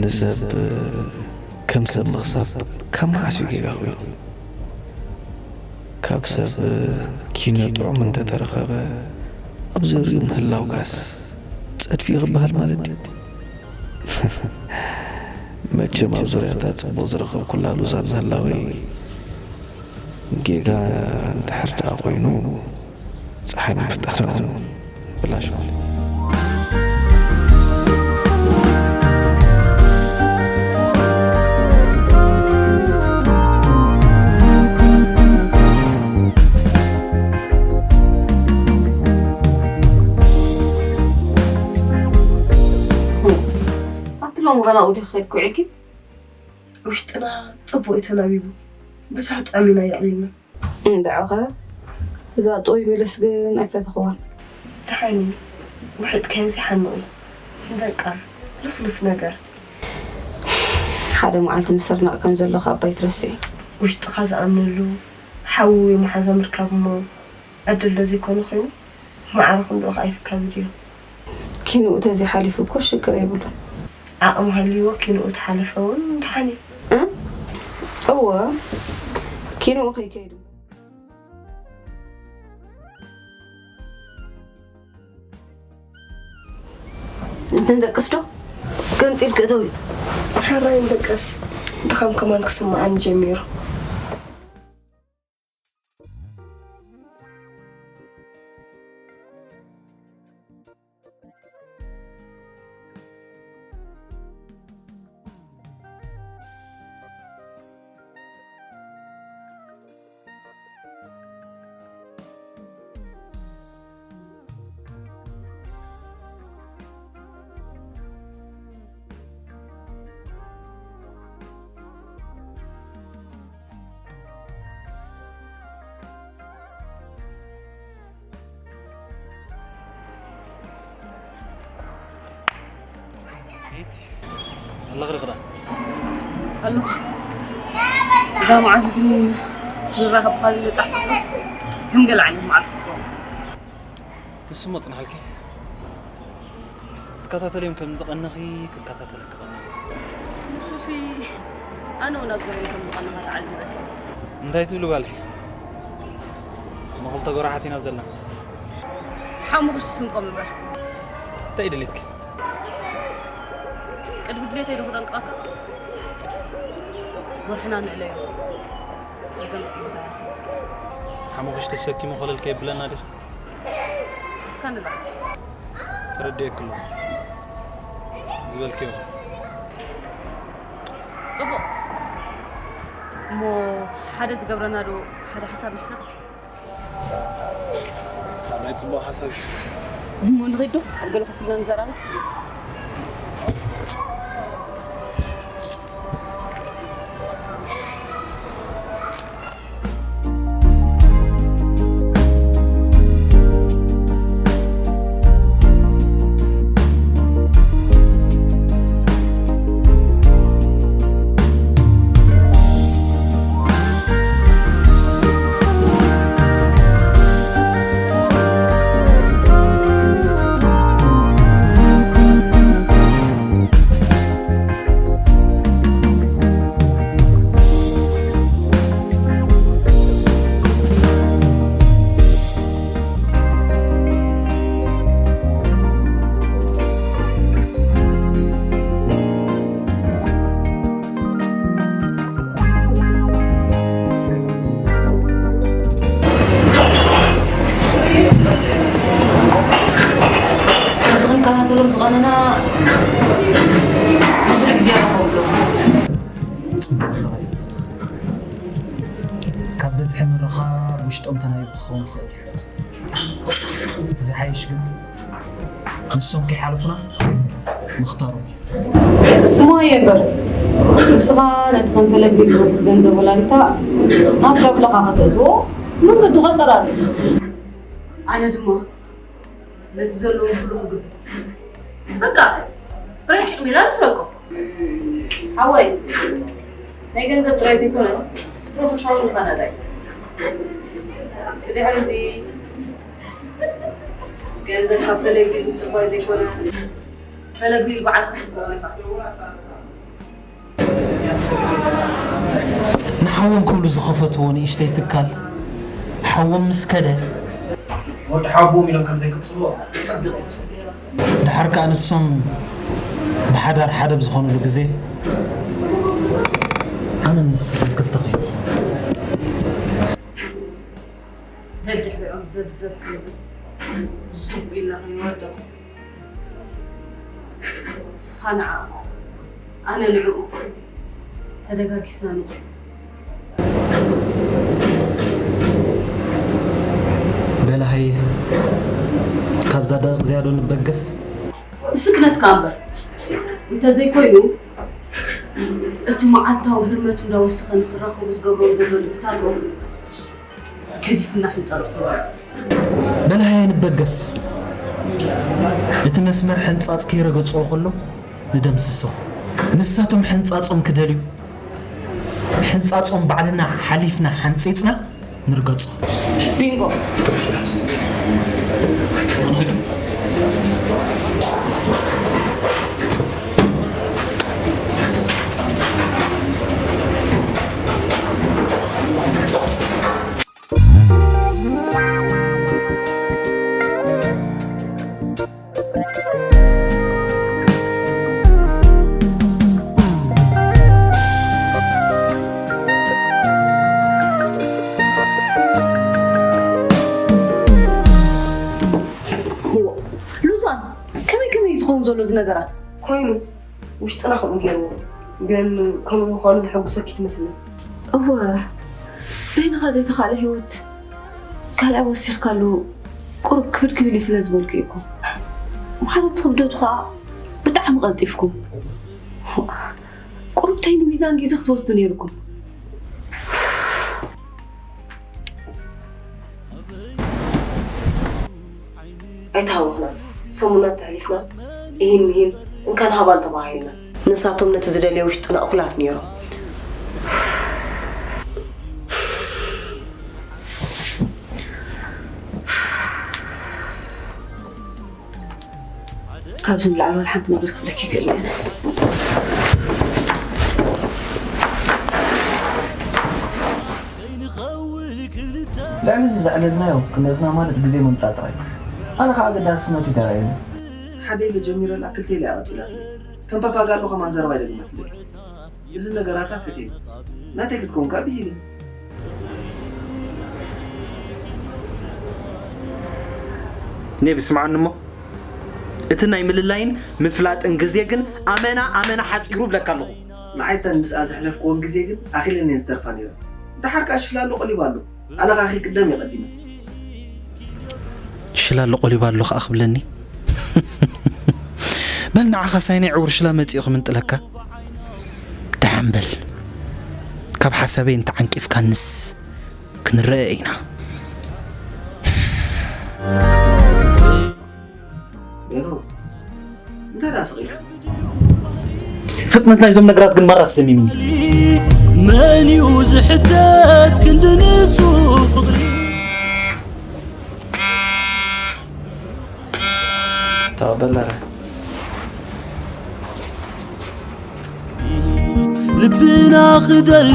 ንሰብ ከም ሰብ ምኽሳብ ካብ መዓስ እዩ ጌጋ ኮይኑ? ካብ ሰብ ኪነ ጥዑም እንተተረኸበ ኣብ ዘሪኡ ምህላውካስ ጸድፊ እዩ ክበሃል ማለት ድዩ? መቸም ኣብ ዙርያታት ጽቡቕ ዝረኸብኩላ ሉዛን ምህላወይ ጌጋ እንድሕር ደኣ ኮይኑ፣ ጸሓይ ምፍጣራ እውን ብላሽ ማለት እዩ። ኣቲ ሎሚ ገና ኣብኡ ዲኺ ከይድኪ ውዒልኪ? ውሽጥና ጽቡቕ እዩ ተናቢቡ። ብዙሕ ጥዑም ኢና የዕሊልና። እንድዒ ኸ፣ እዛ ጥውይ ሚልስ ግን ኣይፈተኽዋን። ደሓን እዩ። ውሒጥካዮስ ይሓንቕ እዩ። በቃ፣ ልስሉስ ነገር። ሓደ መዓልቲ ምስርናቕ ከም ዘሎ ከኣ እባ ኣይትረስዒ። ውሽጥኻ ዝኣምነሉ ሓዊ ወይ መሓዛ ምርካብ እሞ ዕድል ዶ ዘይኮነ ኮይኑ? ማዕረ ክንድኡ ከኣ ኣይተካብድዮ። ኪንኡ ተዘይሓሊፉ እኮ ሽግር የብሉን። ዓቕሚ ሃልይዎ ኪንኡ ተሓለፈ እውን ደሓን እዩ። እ? እወ፣ ኪንኡ ከይከይድ እምበር። ንደቅስ ዶ? ገንጺል ክእተው እዩ። ሕራይ ንደቅስ። ድኻም ከማን ክስምዓኒ ጀሚሩ። ኣለኽሪ ክዳን ኣለኹ። እዛ መዓልቲ ግን ንራኸብ ብኻዚ ዘጣሕጥቶ ከም ገለ ዓይነት መዓልቲ ክትኸውን። ንሱ እሞ ጽንሓልኪ። ክትከታተልዮም ከም ዝቐነኺ ክከታተለኪ ቀኒኹ። ንሱሲ ኣነ እውን ኣብ ገበን ከም ዝቐነኻ ተዓዚበ። እንታይ ትብሊ ጓለይ? እሞ ክልተ ጎራሓት ኢና ዘለና። ሓሙኽሽ ስንቆም እምበር። እንታይ ደሊትኪ? ቅድሚ ድሌተይ ዶ ክጠንቅቐካ? ጎርሕና ንእለዮ። ጸገም ጥይት ኣይሃስዮ። ሓሙኽሽ ተሰኪሙ ኮለል ከየብለና ድር? እስከ ንላዕ። ተረዲኤኪ ኣለኹ። ዝበልክዮ። ጽቡቕ። እሞ ሓደ ዝገብረና ዶ ሓደ ሓሳብ ንሕሰብ? ናይ ጽቡቕ ሓሳብ እዩ። እሞ ንኺድ ዶ? ኣብ ገለ ኮፍ ኢልና ንዘራረብ። ዝቐነና ብዙሕ ግዜ ረኸብሉ። ጽቡቕ ኣለኻ። ካብ ብዝሒ ምርኻብ ውሽጦም ተናቢቡ ክኸውን ይኽእል እዩ። እቲ ዝሓይሽ ግን ንሶም ከይሓለፉና ምኽታሮም እዩ። እሞ ኣየ እምበር፣ ንስኻ ነቲ ከም ፈለግ ዝውሕዝ ገንዘብ ወላዲታ ናብ ጋብላኻ ከተእትዎ መንገዱ ከጸራርግ። ኣነ ድማ ነቲ ዘለዎ ኩሉ ክግብቶ። በቃ፣ ረቂቕ ሜላ ንስረቆ። ሓወይ፣ ናይ ገንዘብ ጥራይ ዘይኮነ፣ ፕሮሰሳዊ ምዃና ታይ። ብድሕሪ እዚ ገንዘብ ካብ ፈለግ ምጽባይ ዘይኮነ፣ ፈለግ ባዕልኻ ክትከውን ኢኻ። ንሓዎም ክብሉ ዝኸፈትዎ ንእሽተይ ትካል፣ ሓዎም ምስ ከደ፣ ወዲ ሓቦም ኢሎም ከም ዘይቅጽልዎ ብጸቢቕ እየ ዝፈልጥ። ድሓር ከኣ ንሶም ብሓዳር ሓደ ብዝኾኑሉ ግዜ፣ ኣነን ንስኽን ክልተ ከይንኾን። ደድሕሪኦም ዘብዘብ ክንብል፣ ዙብ ኢልና ከይንወድቕ። ንስኻ ንዓኣ፣ ኣነ ንዕኡ ተደጋጊፍና ንቑም። በል ሃየ፣ ካብዛ ደቂቕ እዚኣ ዶ ንበገስ? ብፍጥነትካ እምበር፣ እንተዘይኮይኑ፣ እቲ መዓልታዊ ህርመቱ እንዳወሰኸ ንኽራኸቡ ዝገብሮም ዘሎ ልብታቶም፣ ገዲፍና ሕንጻጽ ክወርድ። በል ሃየ ንበገስ። እቲ መስመር ሕንጻጽ ከይረገጽዎ ከሎ ንደምስሶ። ንሳቶም ሕንጻጾም ክደልዩ፣ ሕንጻጾም ባዕልና ሓሊፍና ሓንጺጽና ንርገጾ። ቢንጎ። ሉዛን፣ ከመይ ከመይ እዩ ዝኸውን ዘሎ እዚ ነገራት? ኮይኑ፣ ውሽጥና ከምኡ ገይርዎ። ግን ከምኡ ምዃኑ ዘሐጉሰኪ ትመስሊ። እወ፣ በይንኻ ዘይተኻእለ ህይወት ካልኣይ ወሲኽካሉ ቁሩብ ክብድ ክብል እዩ ስለ ዝበልኩ እዩ እኮ። ምሓረት ክብደቱ ኸኣ ብጣዕሚ ቀልጢፍኩም። ቁሩብ ተይኒ ሚዛን ግዜ ክትወስዱ ነይርኩም። ኣይተሃወኽናን። ሰሙናት ተሕሊፍና፣ ኢሂን ምሂን፣ እንካን ሃባን ተባሃሂልና። ንሳቶም ነቲ ዝደልዮ ውሽጥና እኹላት ነይሮም። ካብዚ ንላዕሊ ዋላ ሓንቲ ነገር ክብለኪ ይክእል እየ። ልዕሊ እዚ ዘዕለልናዮ ክመዝና ማለት ግዜ ምምጣጥ ጥራይ እዩ። ኣነ ከዓ ኣገዳስነቱ ይተራእየኒ። ሓደ ኢለ ጀሚረላ ክልተ ኢለ እያ ቀጺላትለይ። ከም ፓፓጋሎ ከማን ዘረባ ይደግማትለይ። እዚ ነገራታ ፍትሒ ናተይ ክትከውን ካብ ይሂሊ። ኔቭ፣ ስምዓኒ እሞ፣ እቲ ናይ ምልላይን ምፍላጥን ግዜ ግን ኣመና ኣመና ሓጺሩ እብለካ ኣለኹ። ንዓይ እተን ምስኣ ዘሕለፍክወን ግዜ ግን ኣኺለን እየን ዝተርፋ ነይረን። ደሓር ከኣ ሽላሎ ቀሊባ ኣሎ። ኣነ ከኣ ክቅደም እየ ቀዲመ። ሽላሎ ቆሊባ ኣሎ ከኣ ክብለኒ? በል ንዓኻስ ኣየናይ ዕውር ሽላ መጺኡ ክምንጥለካ? ደሓን በል። ካብ ሓሳበይ እንተዓንቂፍካንስ ክንረአ ኢና። ሄኖክ፣ እንታይ ደኣ ስቕ ኢልካ? ፍጥነት ናይዞም ነገራት ግን ማራ ኣስደሚምኒ። መን እዩ ዝሕተት ክንዲ ንጹህ ፍቕሪ? ተቐበል ኣረ። ልብና ክደሊ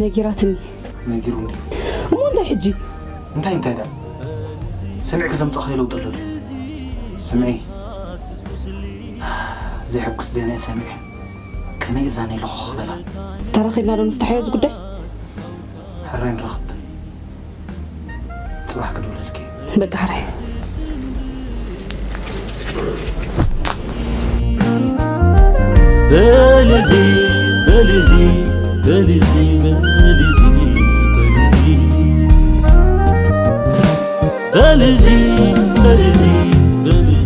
ነጊራትኒ። ነጊሩኒ። እሞ እንታይ ሕጂ? እንታይ እንታይ ደኣ? ስምዒ ከዘምጻእኻዮ ለውጢ ኣሎ ድዩ? ስምዒ። ዘይሕጉስ ዜና እየ ሰሚዐ። ከመይ እዛ ነይ ለኾኽ በላ። ተራኺብና ዶ ንፍታሓዮ እዚ ጉዳይ? ሕራይ ንረኽብ። ጽባሕ ክድውለልኪ። በቃ ሕራይ። በልዚ በልዚ በልዚ በልዚ በልዚ በልዚ በልዚ በልዚ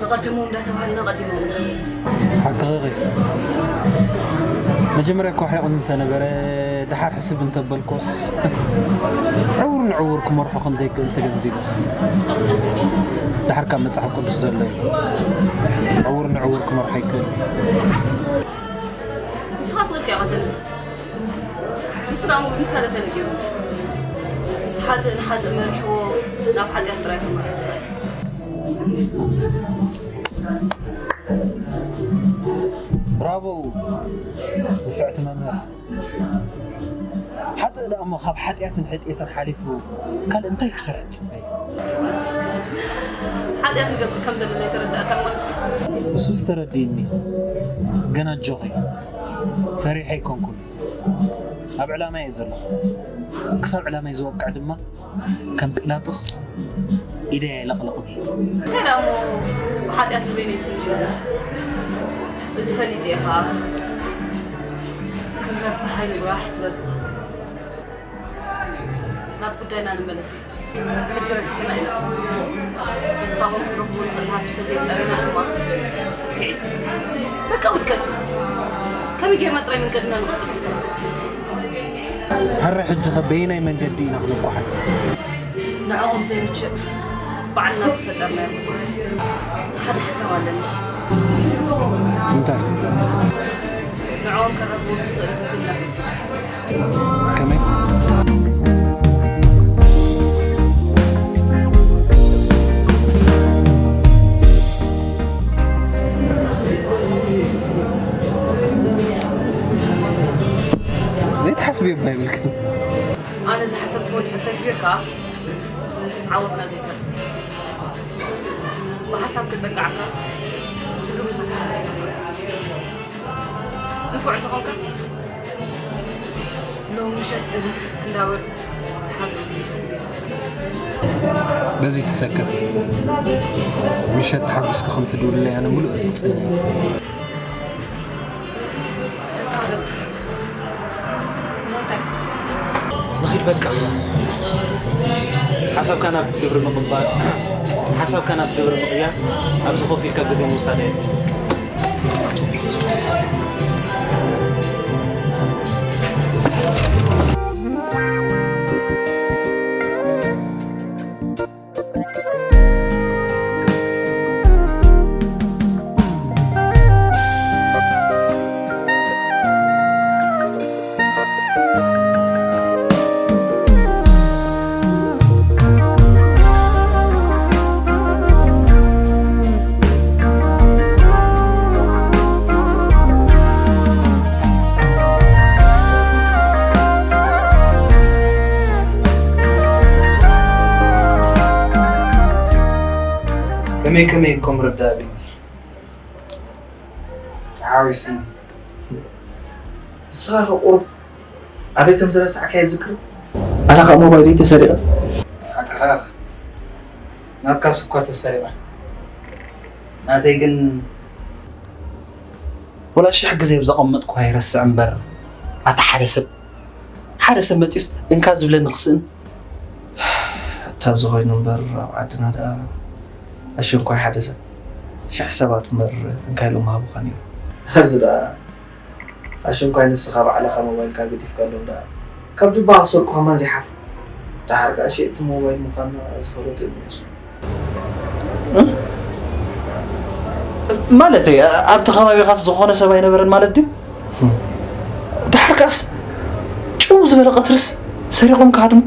ንቐድሞም እንዳተባሃልና ቀዲሞምና። ሓቅኺ። መጀመርያ እኮ ኣሕሪቑኒ እንተነበረ፣ ደሓር ሕስብ እንተበልኮስ፣ ዕውር ንዕውር ክመርሖ ከም ዘይክእል ተገንዚበ። ደሓር ካብ መጽሓፍ ቅዱስ ዘሎ እዩ። ዕውር ንዕውር ክመርሖ ኣይክእል። ንስኻ ስቕልካ ኢኻ ተንብብ። ንሱ ደኣ ምሳሌ ተነጊሩ። ሓጥእ ንሓጥእ መሪሕዎ ናብ ሓጢኣት ጥራይ ክምራሕ ዝኽእል። ብራቮ ንፍዕቲ መምህር። ሓጥእ ደኣ እሞ ካብ ሓጢኣትን ሕጥየትን ሓሊፉ ካልእ እንታይ ክሰርሕ ትጽበይ? ሓጢኣት ንገብር ከም ዘለና ኣይተረዳእካን ማለት እዩ። እሱስ ተረዲእኒ። ግን ኣጆኺ፣ ፈሪሐ ኣይኮንኩን። ኣብ ዕላማ እየ ዘለኹ። ክሳብ ዕላማይ ዝወቅዕ ድማ ከም ጲላጦስ ኢደይ ኣይለቕልቕን እየ። እንታይ ደኣ እሞ ብሓጢኣት ንበይነይ ትውንጅለኒ? እዚ ፈሊጠ እየ ኸኣ ክንረብሕ ኣይንጉራሕ ዝበልኩኻ። ናብ ጉዳይና ንመለስ። ሕጂ ረሲሕና ኢና። ነቲ ካብኦም ክንረኽቦ ንኽእል ሃብቲ ተዘይጸሪና ድማ ጽፍዒ እዩ። በቃ ውድቀት እዩ። ከመይ ጌርና ጥራይ መንገድና ንቕጽል ንሕሰብ። ሕረ ሕጂ ኸ በየናይ መንገዲ ኢና ክንጓዓዝ? ንዕኦም ዘይምችእ ባዕልና ዝፈጠርናዮ ክንጓዓዝ። ሓደ ሓሳብ ኣለኒ። እንታይ? ንዕኦም ከራኽቦም ዝኽእል ድልድል ነፍርሶ። ከመይ? ዘይትሓስብዮ እባ ይብልክን። ኣነ ዝሓሰብክዎ እንድሕር ተግቢርካ ዓወትና ዘይተርፍ። ብሓሳብ ከጸግዓካ ትርጉም ዝሰፍሐ መሲልካ። ንፉዕ እንተኾንካ ሎም ምሸት እንዳበሉ ዝሓድሩ። በዚ ትሰከፍ። ምሸት ተሓጒስኪ ከም ትድውልለይ ኣነ ምሉእ ርግጸኛ እየ። ተስፋ ገብር። ሞንታይ? ንኺድ በቃ። ሓሳብካ ናብ ግብሪ ምቕባል፣ ሓሳብካ ናብ ግብሪ ምቕያር ኣብዚ ኮፍ ኢልካ ግዜ ምውሳድ ኣየድልን። ከመይ ከመይ እኮ ምርዳእ ግን ተሓዊስኒ። ንስኻ ከ ቁሩብ ኣበይ ከም ዝረሳዕካዮ ትዝክር? ኣነ ካብ ሞባይለይ ተሰሪቐ። ሓቅኻ፣ ናትካስ እኳ ተሰሪቐ። ናተይ ግን ወላ ሽሕ ግዜ ብዘቐመጥኩ ኣይረስዕ እምበር፣ ኣታ ሓደ ሰብ ሓደ ሰብ መፂኡስ እንካ ዝብለኒ ክስእን። እታ ኣብዚ ኮይኑ እምበር ኣብ ዓድና ደኣ ኣሽንኳይ ሓደ ሰብ ሽሕ ሰባት እምበር እንካ ኢሎም ምሃቡኻ ነይሩ። ኣብዚ ደኣ ኣሽንኳይ ንስኻ ባዕልኻ ሞባይልካ ገዲፍካሎም ደኣ ካብ ጁባ ክሰርቁ ከማን ዘይሓፍሩ። ደሓር ከኣ ሸየጥቲ ሞባይል ምዃንና ዝፈለጡ እዮም ዝመስሉ። ማለተይ ኣብቲ ከባቢኻስ ዝኾነ ሰብ ኣይነበረን ማለት ድዩ? ድሓር ከኣስ ጭው ዝበለ ቀትርስ ሰሪቖም ክሃድሙ።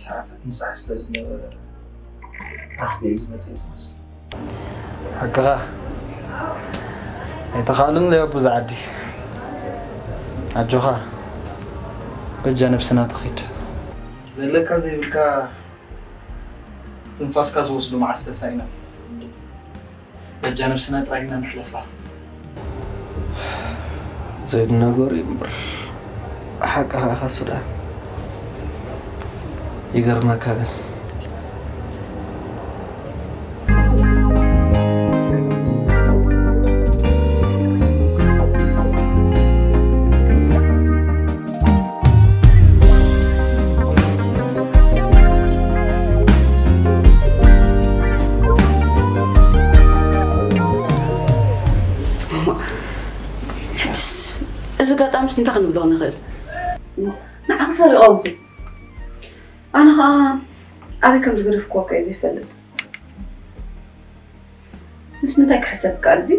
ሰዓታት ምሳሕ ስለ ዝነበረ ኣስበዩ ዝመጽእ ዝመስል። ሓቅኻ ኣይተኻእልን ለዮ ብዙ ዓዲ ኣጆኻ በጃ ነብስና ትኺድ ዘለካ ዘይብልካ ትንፋስካ ዝወስዱ መዓስ ተሳኢና በጃ ነብስና ጥራይ ኢና ንሕለፋ። ዘይትነገሩ እዩ እምበር ሓቅኻ ኢኻ ሱዳን ይገርመካ ግን ሕጅስ እዚ ጋጣምስ እንታይ ክንብሎ ንኽእል? ንዓኺ ሰሪቖምኺ። ኣነ ኸኣ ኣበይ ከም ዝገደፍክዋ እኮ እየ ዘይፈልጥ። ምስ ምንታይ ክሕሰብ ይከኣል እዚ?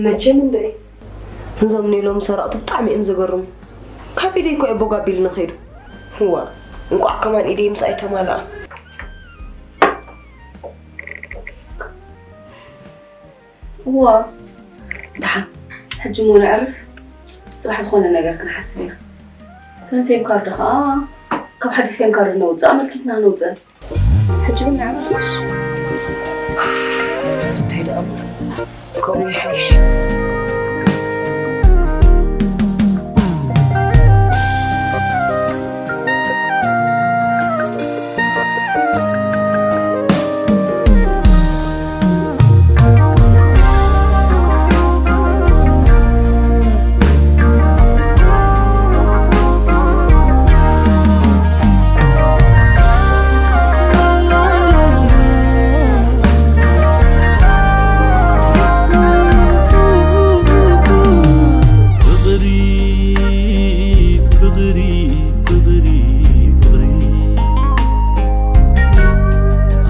መቸም እንዶ እዩ። እዞም ናይ ሎሚ ሰረቕቲ ብጣዕሚ እዮም ዘገርሙ። ካብ ኢደይ እኮ እዩ ቦግ ኣቢሉኒ ከይዱ። እዋ እንቋዕ ከማን ኢደይ ምስ ኣይተማልኣ። እዋ ደሓን ሕጂ እሞ ነዕርፍ፣ ጽባሕ ዝኾነ ነገር ክንሓስብ ኢና። እተን ሴም ካርድ ኸኣ ካብ ሓድሽ ሴም ካርድ ነውጽእ ኣመልኪትና ነውጽአን። ሕጂ ግን ንዓመት ምስ እንታይ ደኣ ከምኡ ይሓይሽ።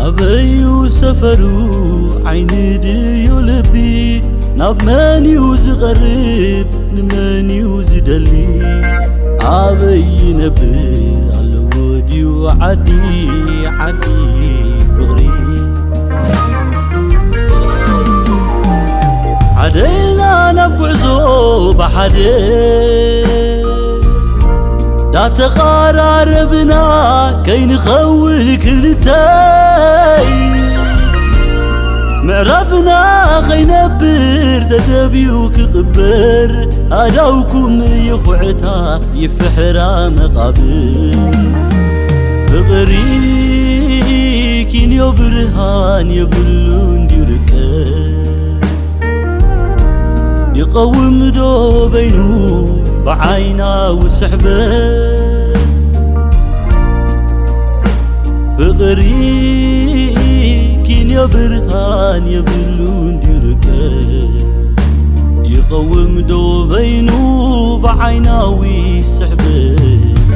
ኣበዩ ሰፈሩ ዓይኒ ድዩ ልቢ ናብ መን እዩ ዝቐርብ ንመን እዩ ዝደሊ ኣበይ ይነብር ኣለዎ ድዩ ዓዲ ዓዲ ፍቕሪ ሓደ ኢልና ናብ ጉዕዞ ብሓደ ዳተቓራረብና ከይንኸውን ክልተይ ምዕራፍና ኸይነብር ተደብዩ ክቕበር ኣዳውኩም ይኹዕታ ይፍሕራ መቓብር ፍቕሪ ኪንዮ ብርሃን የብሉን ድዩ ርቀት ይቐውም ዶ በይኑ ብዓይናዊ ስሕበት ፍቕሪ ኪንዮ ብርሃን የብሉን ድዩ ርቀት ይቐውም ዶ በይኑ ብዓይናዊ ስሕበት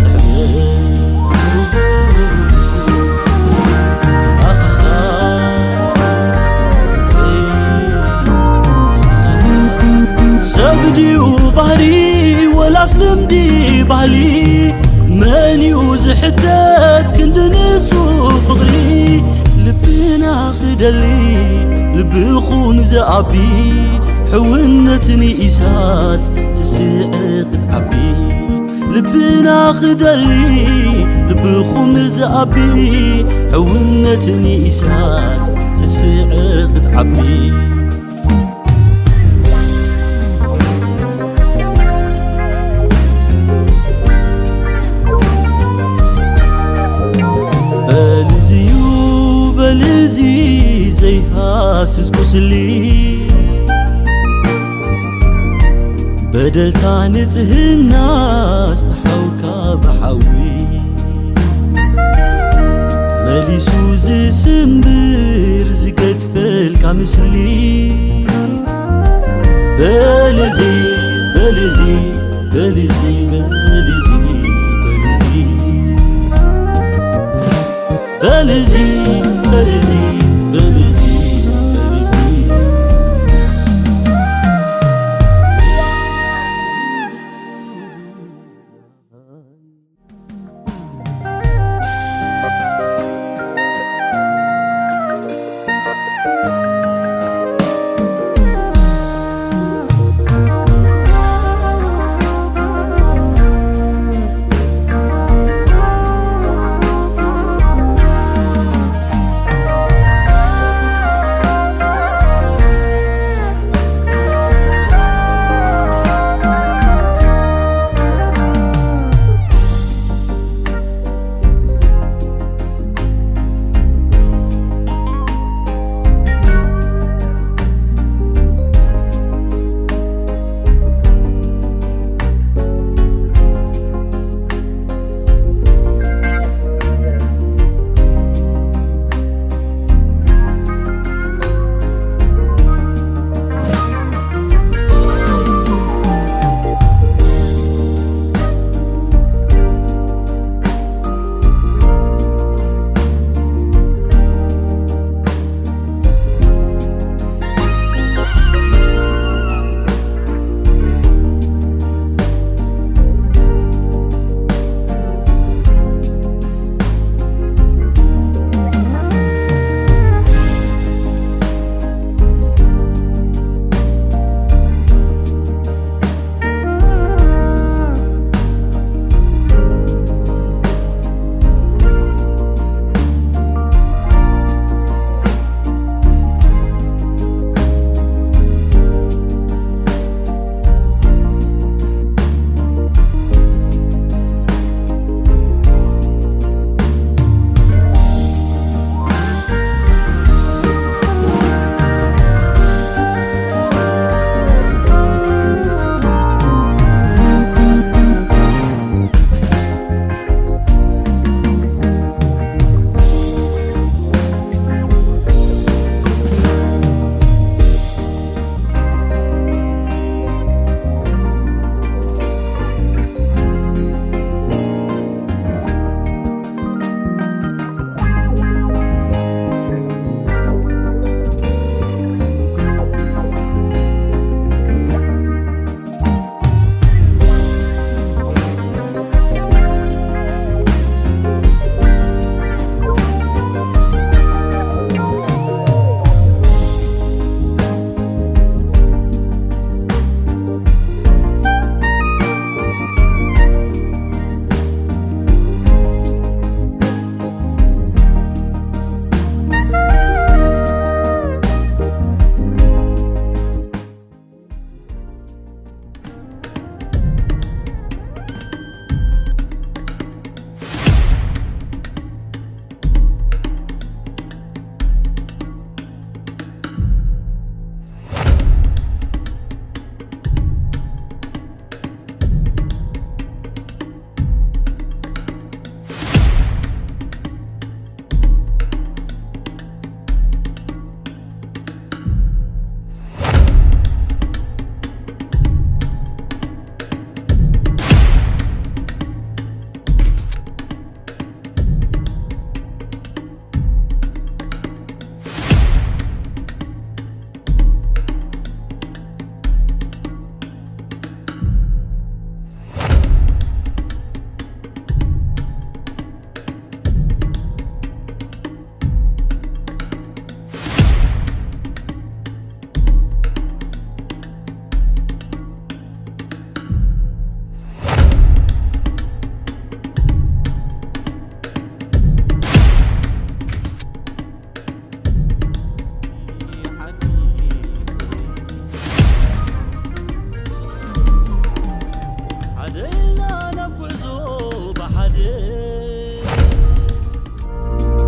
ስሕበት ሰብ ድዩ ባህሪ ወላስ ልምዲ ባህሊ መን እዩ ዝሕተት ክንዲ ንጹህ ፍቕሪ ልብና ክደሊ ልብኹም ዝኣቢ ሕውነት ንኢሳስ ስስዐ ክትዓቢ ልብና ክደሊ ልብኹም ዝኣቢ ሕውነት ንኢሳስ ስስዐ ክትዓቢ በልዝዩ በልዚ ዘይሃስስ ቁስሊ በደልካ ንጽህና ዝተሓውካ ብሓዊ መሊሱ ዝስምር ዝገድፈልካ ምስሊ በልዚ በልዚ በልዚ በልዚ በልዚ በልዚ በልዚ በልዚ በልዚ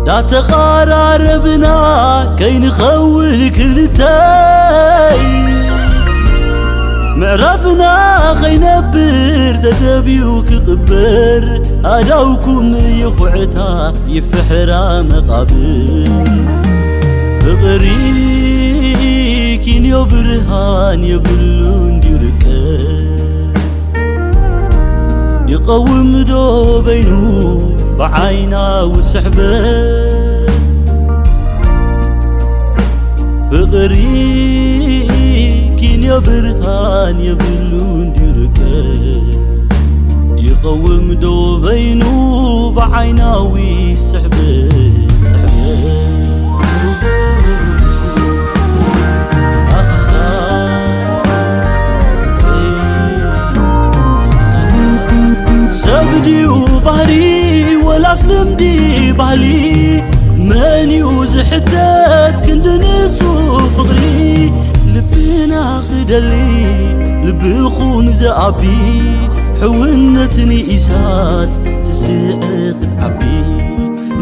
ዳተቓራረብና ከይንኸውን ክልተይ፣ ምዕራፍና ከይነብር ተደብዩ ክቕበር፣ ኣዳውኩም ይኹዕታ ይፍሕራ መቓብር። ፍቕሪ ኪንዮ ብርሃን የብሉን ድዩ ርቀት? ይቐውም ዶ በይኑ ብዓይናዊ ስሕበት? ፍቕሪ ኪንዮ ብርሃን የብሉን ድዩ ርቀት? ይቐውም ዶ በይኑ ብዓይናዊ ስሕበት? ስሕበት። ሰብ ድዩ ባህሪ ወላስ ልምዲ ባህሊ? መን እዩ ዝሕተት ክንዲ ንጹህ ፍቕሪ? ልብና ክደሊ ልብኹም ዝኣቢ ሕውነት ንኢሳስ ስስዐ ክትዓቢ።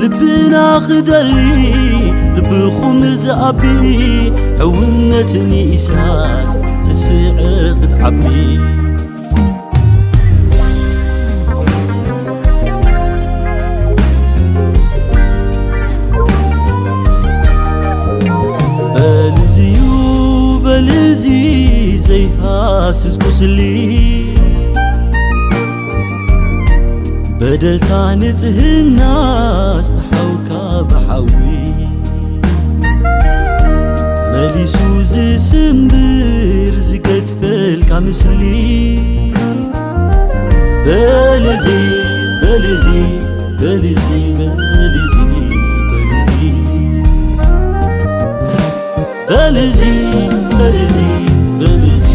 ልብና ክደሊ ልብኹም ዝኣቢ ሕውነት ንኢሳስ ስስዐ ክትዓቢ። በልዝዩ በልዚ ዘይሃስስ ቁስሊ በደልካ ንጽህና ዝተሓውካ ብሓዊ መሊሱ ዝስምብር ዝገድፈልካ ምስሊ። በልዚ በልዚ በልዚ በልዚ በልዚ በልዚ በልዚ በልዚ በልዚ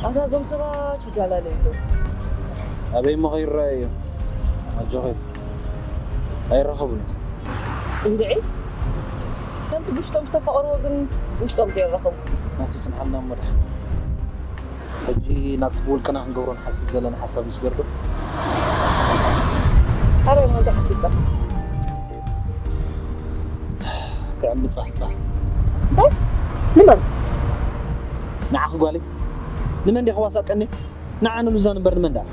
ኣታ እዞም ሰባት ይጋላለዩ ኣለዉ። ኣበይ እሞ ከይረኣዩ እዮም? ኣጆኺ፣ ኣይራኸቡን እዮም። እንድዒ፣ ከምቲ ብውሽጦም ዝተፋቐርዎ ግን ውሽጦም ከይራኸቡ። ናቱ ጽንሓልና እሞ ደሓን። ሕጂ ናብቲ ብውልቅና ክንገብሮ ንሓስብ ዘለና ሓሳብ ምስ ገርዶ? ኣበይ እሞ እንታይ ሓሲብካ? ክዕምጻ ሕጻ። እንታይ? ንመን? ንዓኺ ጓለይ። ንመን ዲኺ ዋሳቀኒ? ንዓ ንሉዛን እምበር ንመን ደኣ?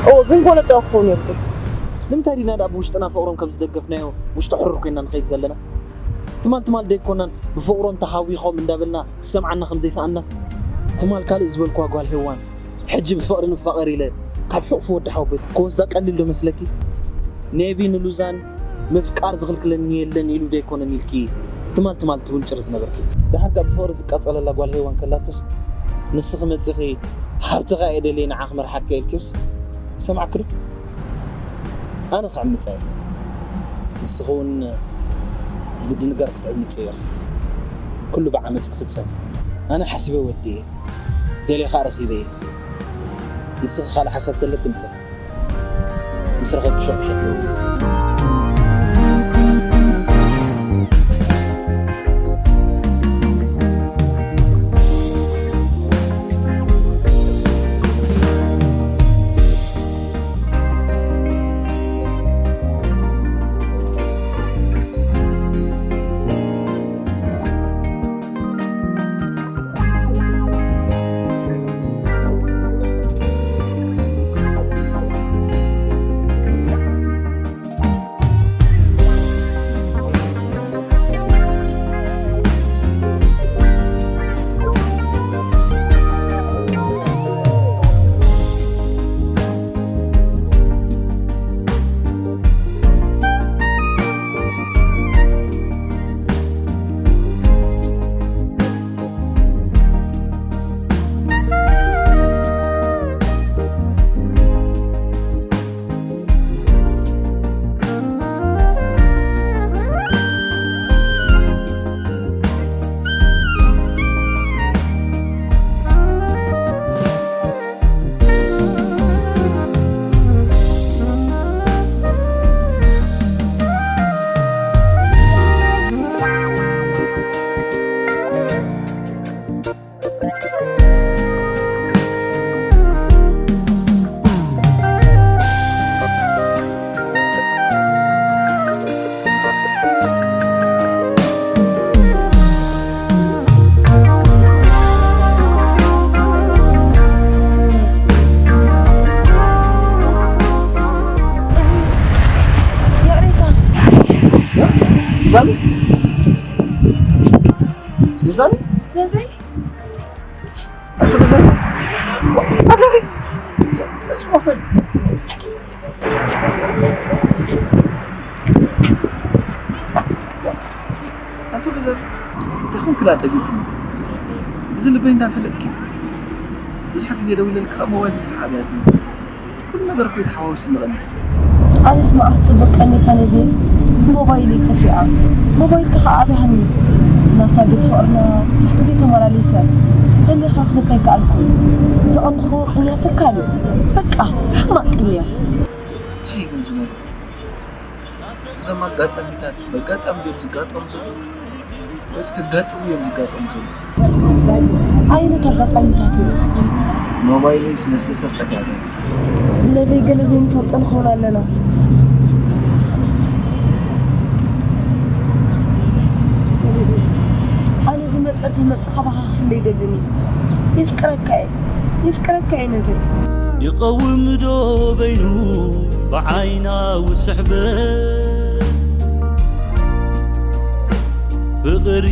እወ፣ ግን ኮነ ጸወ ክኸውን የብሉን። ንምንታይ ዲና ደኣ ብውሽጥና ፍቕሮም ከም ዝደገፍናዮ ውሽጢ ሕሩር ኮይና ንኸይድ ዘለና? ትማል ትማል ደይኮናን ብፍቕሮም ተሃዊኾም እንዳበልና ዝሰምዓና ከም ዘይሰኣናስ? ትማል ካልእ ዝበልክዋ ጓል ሄዋን፣ ሕጂ ብፍቕሪ ንፋቐር ኢለ ካብ ሕቑፊ ወዲ ሓወቦይ ክወስዳ ቀሊል ዶ መስለኪ? ኔቪ ንሉዛን ምፍቃር ዝኽልክለኒ የለን ኢሉ ደይኮነን ኢልኪ ትማል ትማል ትውንጭሪ ዝነበርኪ። ደሓር ከኣ ብፍቕሪ ዝቃጸለላ ጓል ሄዋን ከላቶስ፣ ንስኺ መጺኺ ሃብትኻ እየ ደልየ ንዓ ክመርሓካ ኢልኪዮስ ሰማዕኪ ዶ? ኣነ ክዕምጻ እየ። ንስኺ እውን ብድንጋር ክትዕምጺ ኢኺ። ኩሉ ብዓመጽ ክፍጸም። ኣነ ሓሲበ ወዲኤ። ደልየ ከኣ ረኺበ እየ። ንስኺ ካልእ ሓሳብ ተለኪ ምጽእ። ምስ ረኸብኩ ሽዑ ክሸፍን። ነብይ ኣቲ ብዘር ኣቲ እስቆፈል ኣቲ ብዘር እንታይ ኮንክ ዳ ጠቢብኩ? እዚ ልበይ እንዳፈለጥኪ ብዙሕ ግዜ ደዊለልኪ ካብ ሞባይል ምስራሕ ኣብያትኒ። ኩሉ ነገር እኮ እዩ ተሓዋዊሱ ንቐኒ። ኣነስ መዓስ ጽቡቕ ቀኒታ ነብየ? ሞባይለይ ጠፊኣ። ሞባይልካ ከኣ ኣብያሃኒ። ናብታ ቤት ፍቕርና ብዙሕ ግዜ ተመላሊሰ። ደሊኻ ክነካ ኣይከኣልኩን። ዝቐንኹዎ ቅንያት ትካል እዩ። በቃ፣ ሕማቕ ቅንያት። እንታይ ግን ዝነግር? እዞም ኣጋጣሚታት በጋጣሚ ድዮም ዝጋጠሙ ዘለዉ ወይስ ከጋጥሙ እዮም ዝጋጠሙ ዘለዉ? ኣየኖት ኣጋጣሚታት እዮም? ሞባይለይ ስለ ዝተሰርቀት እያ። ነበይ ገለ ዘይንፈልጦ ንኸውን ኣለና። ኣነ ዝመጸ እንተመጽእ ካባኻ ክፍለ ይደልን እየ። የፍቅረካ እየ። የፍቅረካ እየ ነብይ። ይቐውም ዶ በይኑ ብዓይናዊ ስሕበት ፍቕሪ?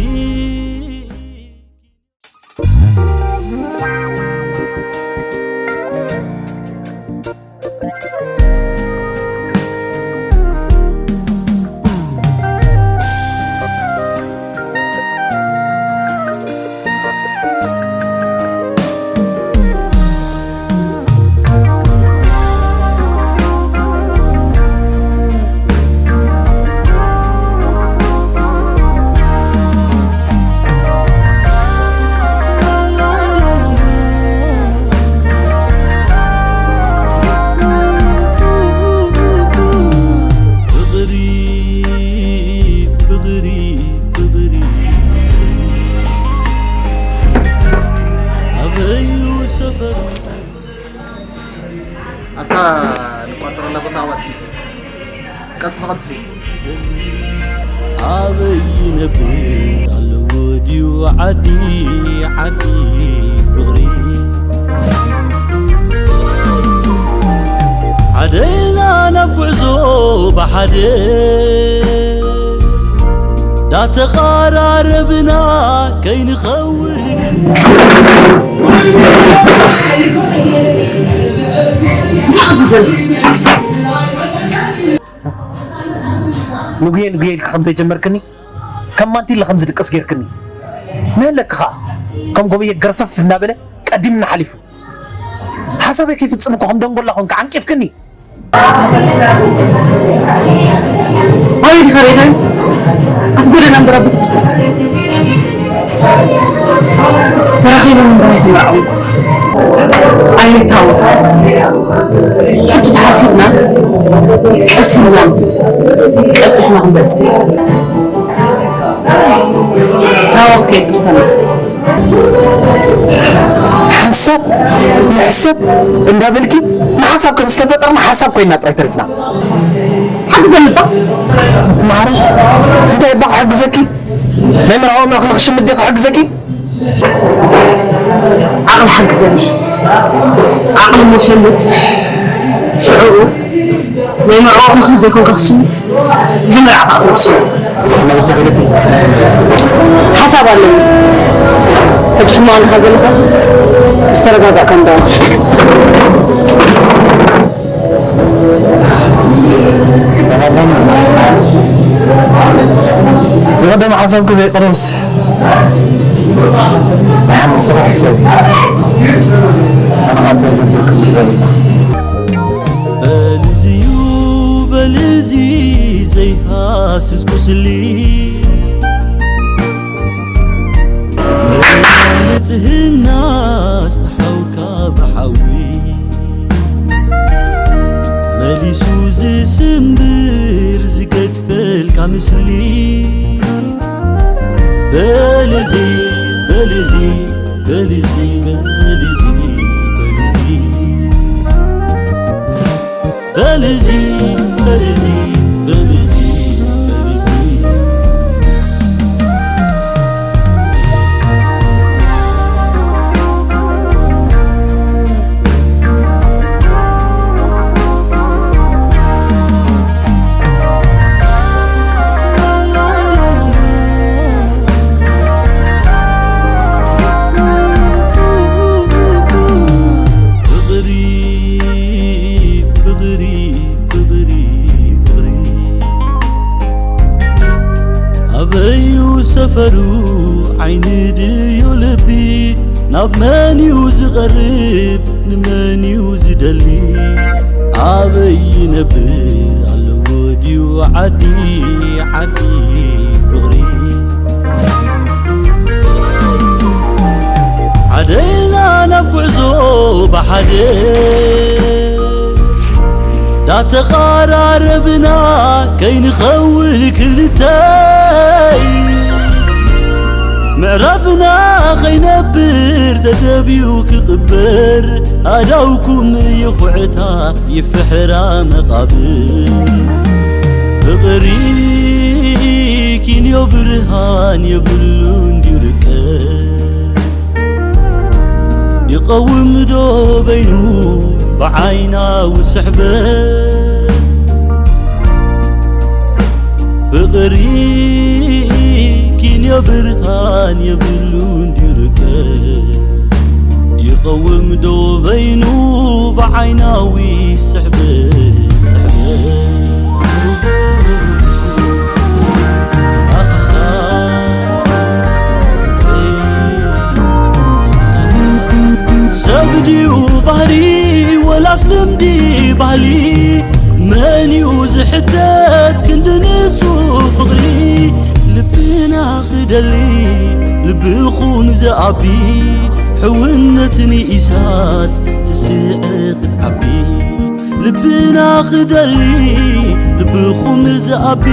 ፍቕሪ፣ ፍቕሪ፣ ፍቕሪ፣ ፍቕሪ ኣበዩ ሰፈሩ? ኣብታ ንቋጸረላ ቦታ ኣብኣ ትምጽእ። ቀልጥፊ፣ ቀልጥፊ። ኣበይ ይነብር ኣለዎ ድዩ ዓዲ፣ ዓዲ ፍቕሪ? ሓደ ኢና ናብ ጉዕዞ ብሓደ፣ ዳተቓራረብና ከይንኸውን ግን። እንታይ ክትብል ዘለኻ? ንጉየ ንጉየ ኢልካ ከም ዘይጀመርክኒ፣ ከም ማንቲለ ከም ዝድቅስ ጌርክኒ። መለክ ኸኣ ከም ጎበየ ገርፈፍ እናበለ ቀዲምና ሓሊፉ። ሓሳበይ ከይፍጽም እኮ ከም ደንጎላ ኮንካ ዓንቂፍክኒ። ኣበይ ዲኻ ርኢኻዮ? ኣብ ጎደና እምበር ኣብ ቤተክርስትያን ተራኺቦም እምበር ኣይተመርዓውን እኮ። ኣይንታወኽ። ሕጂ ተሓሲብና ቀስ ኢልና ንኽድ። ቀልጢፍና ክንበጽሕ። ታወኽ ከየጽድፈና። ሓንሳብ ንሕሰብ እንዳበልኪ ንሓንሳብ ከም ዝተፈጠርና ሓንሳብ ኮይና ጥራይ ተሪፍና። ሓግዘኒ እባ። እቲ ማዕረ እንታይ እባ ክሕግዘኪ? ናይ መርዓኦም እኽሊ ክሽምት ድየ ክሕግዘኪ? ዓቕሊ ሓግዘኒ። ዓቕሊ እሞ ሸምት። ሽዑኡ ናይ መርዓኦም እኽሊ ዘይኮንካ ክሽምት፣ ናይ መርዓኻ እኽሊ ክሽምት። ሓሳብ ኣለኒ። ሕጂ ሕማቕ ኣለኻ ዘለኻ? ምስ ተረጋጋእካ እንዳ ዝቐደመ ሓሳብኪ ዘይቀርብስ ንሓንስኻ ሕሰብ። ኣነ ካብ እንታይ ነብርክ ይበል። በልዝዩ በልዚ ዘይሃስስ ቁስሊ ንጽህና ኣስተሓውካ ብሓዊ መሊሱ ዝስምብር ዝገድፈልካ ምስሊ። በልዚ በልዚ በልዚ በልዚ በልዚ በልዚ በልዚ በልዚ ሩ ዓይኒ ድዩ ልቢ ናብ መን እዩ ዝቐርብ ንመን እዩ ዝደሊ ኣበይ ይነብር ኣለዎ ድዩ ዓዲ ዓዲ ፍቕሪ ዓደይና ናብ ጉዕዞ ብሓደ ዳተቓራረብና ከይንኸውን ክልተይ ምዕራፍና ኸይነብር ተደብዩ ክቕበር ኣዳውኩም ይኹዕታ ይፍሕራ መቓብር ፍቕሪ ኪንዮ ብርሃን የብሉን ድርቀ ይቐውም ዶ በይኑ ብዓይናዊ ስሕበት ፍቕሪ ኪንዮ ብርሃን የብሉን ድርቀ ይቐውም ዶ በይኑ ብዓይናዊ ስሕበት ስሕበት ሰብ ድዩ ባህሪ ወላስ ልምዲ ባህሊ መን እዩ ዝሕተት ክንዲ ንጹህ ፍቕሪ ልብና ክደሊ ልብኹም ዝኣቢ ሕውነት ንኢሳስ ትስዕር ክትዓቢ ልብና ክደሊ ልብኹም ዝኣቢ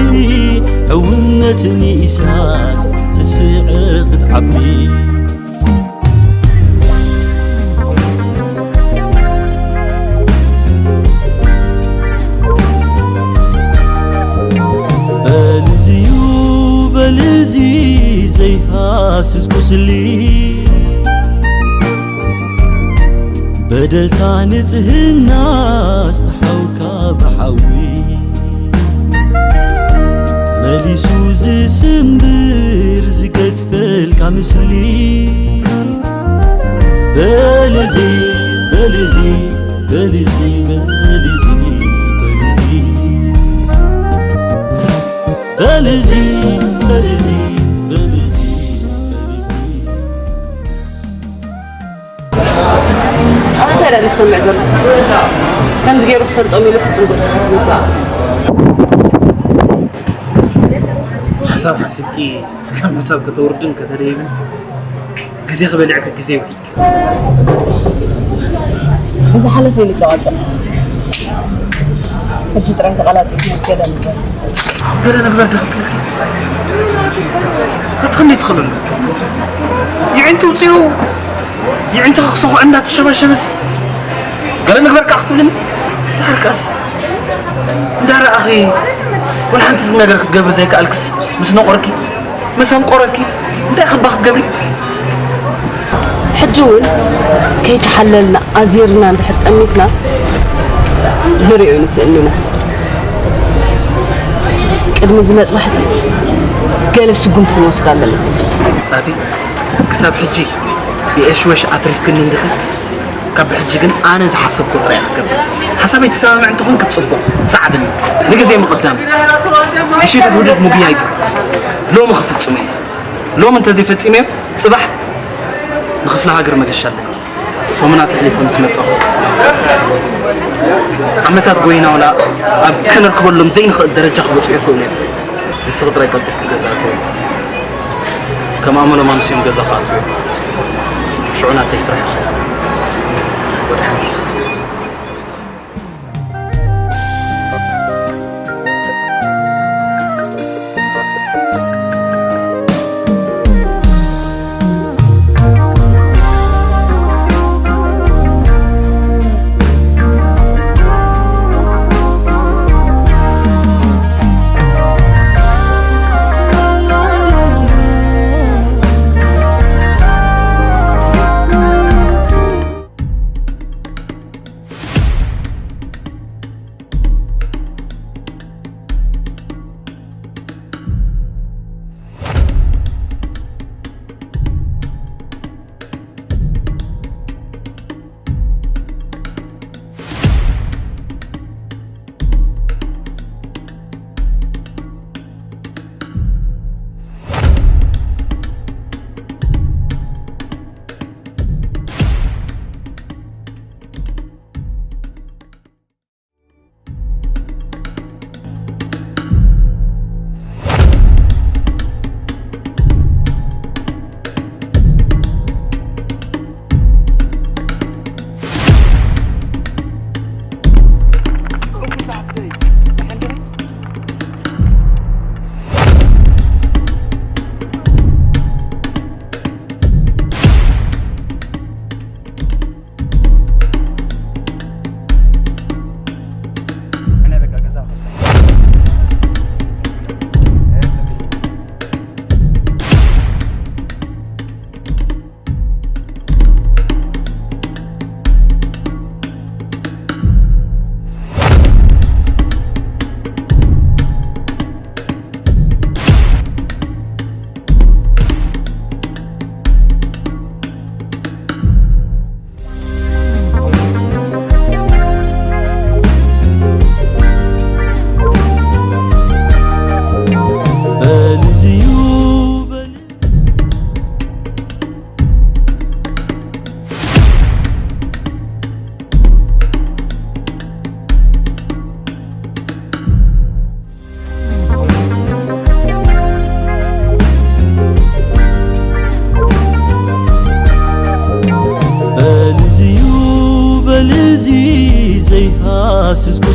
ሕውነት ንኢሳስ ትስዕር ክትዓቢ በልዝዩ በልዚ ዘይሃስስ ቁስሊ በደልታ ንጽህና ዝተሓውካ ብሓዊ መሊሱ ዝስምር ዝገድፈልካ ምስሊ በልዚ በልዚ በልዚ በልዚ በልዚ በልዚ በልዚ በልዚ በልዚ በልዚ ኣታ ዳ ዝሰምዕ ዘሎ ከምዚ ገይሩ ክሰልጦም ኢሉ ፍጹም ቅዱስ ሓስብ ይፍላል። ሓሳብ ሓሲብኪ ከም ሓሳብ ከተውርድን ከተደይብን ግዜ ክበልዕኪ ግዜ ይውሕድ። ብዝሓለፈ ኢሉ ጨዋጨ ሕጂ ጥራይ ተቐላጢፍና ገለ ንግበር። ገለ ንግበር ዶ ክትብልኪ? ክትኽኒ ትኽእል ኣሎ። ይዕንቲ ውፅኡ ይዕንቲ ክሰኹዕ እንዳተሸባሸበስ ገለ ንግበር ከዓ ክትብልኒ? ድሓር ከኣስ እንዳረኣኺ ወላ ሓንቲ ነገር ክትገብሪ ዘይከኣልክስ ምስ ነቆርኪ መሰንቆረኪ እንታይ ክባ ክትገብሪ? ሕጂ እውን ከይተሓለልና ኣዚርና እንድሕር ጠሚትና ንሪኦ እዩ ንስእንና። ቅድሚ እዚ መጥባሕቲ ገለ ስጉምቲ ክንወስድ ኣለና። ናቲ ክሳብ ሕጂ ብኤሽወሽ ኣትሪፍክኒ እንድኺ ካብ ብሕጂ ግን ኣነ ዝሓሰብኮ ጥራይ ክገብር ሓሳበይ ትሰማምዕ እንትኾን ክትፅቡቕ ሰዓብኒ ንግዜ ምቕዳም ብሽድድ ውድድ ምጉያይ ጥራይ ሎሚ ክፍፅሙ እዩ ሎሚ እንተዘይፈፂመዮ ፅባሕ ንክፍለ ሃገር መገሻ ኣለኒ ሰሙናት ኣሕሊፈ ምስ መፃኹ ዓመታት ጎይና ወላ ኣብ ከነርክበሎም ዘይንኽእል ደረጃ ክበፅሑ ይኽእሉ እዮም ንስኺ ጥራይ ቀልጢፍኪ ገዛ ኣትወ ከም ኣመሎም ኣምስዮም ገዛ ክኣትዉ እዮም ሽዑ ናተይ ስራሕ ኢኺ ወድሓንኪ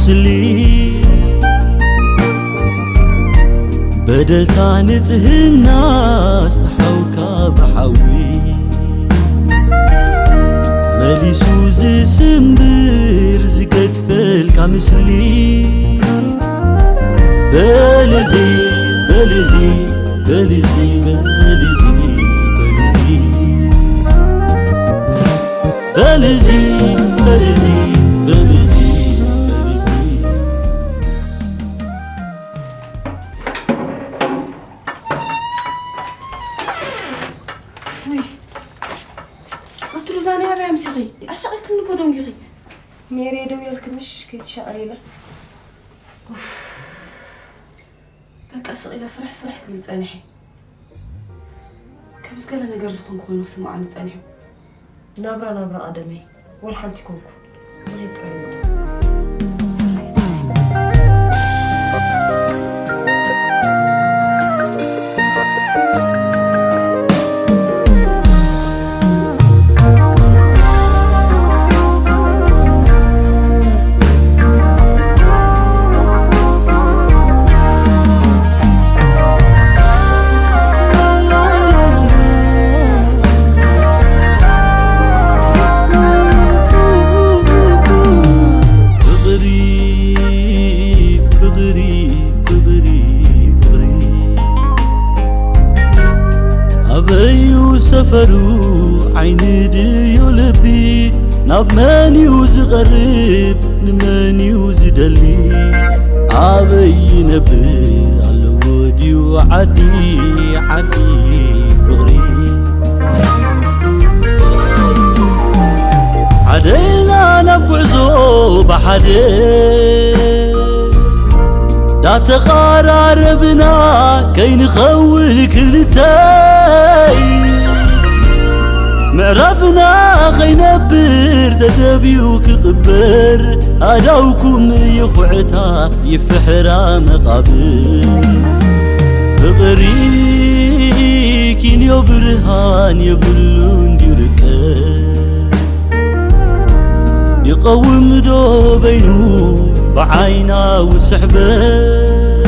ስሊ በደልታ ንጽህና ኣስጥሓውካ ብሓዊ መሊሱ ዝስምብር ዝገድፈልካ ምስሊ በልዚ በልዚ በልዚ በልዚ በልዚ በልዚ በልዚ በልዚ በልዚ ውይ ኣቲ ሉዛና ኣበይ ኣምሲኺ? ኣሻቒልክኒ እኮ ደንጊኺ። ሜሪ ደዊለልኪ ምሽ ከይትሻቐሊ ኢለ። በቃ ስቕ ኢለ ፍርሕ ፍርሕ ክብል ጸኒሐ። ከምዚ ገለ ነገር ዝኾንኩ ኮይኑ ክስምዓኒ ጸኒሑ። ናብራ ናብራ ቀደመይ ወላ ሓንቲ ኮንኩ። መሄድ ጥራይ እዩ። ፍቕሪ ፍቕሪ ፍቕሪ ፍቕሪ ኣበዩ ሰፈሩ ዓይኒ ድዩ ልቢ ናብ መን እዩ ዝቐርብ ንመን እዩ ዝደሊ ኣበይ ይነብር ኣለዎ ድዩ ዓዲ ዓዲ ፍቕሪ ሓደ ኢና ናብ ጉዕዞ ብሓደ ዳተቓራረብና ከይንኸውን ክልተይ ምዕራፍና ኸይነብር ተደብዩ ክቕበር ኣዳውኩም ይኹዕታ ይፍሕራ መቓብር ፍቕሪ ኪንዮ ብርሃን የብሉን ድዩ ርቀት ይቐውም ዶ በይኑ ብዓይናዊ ስሕበት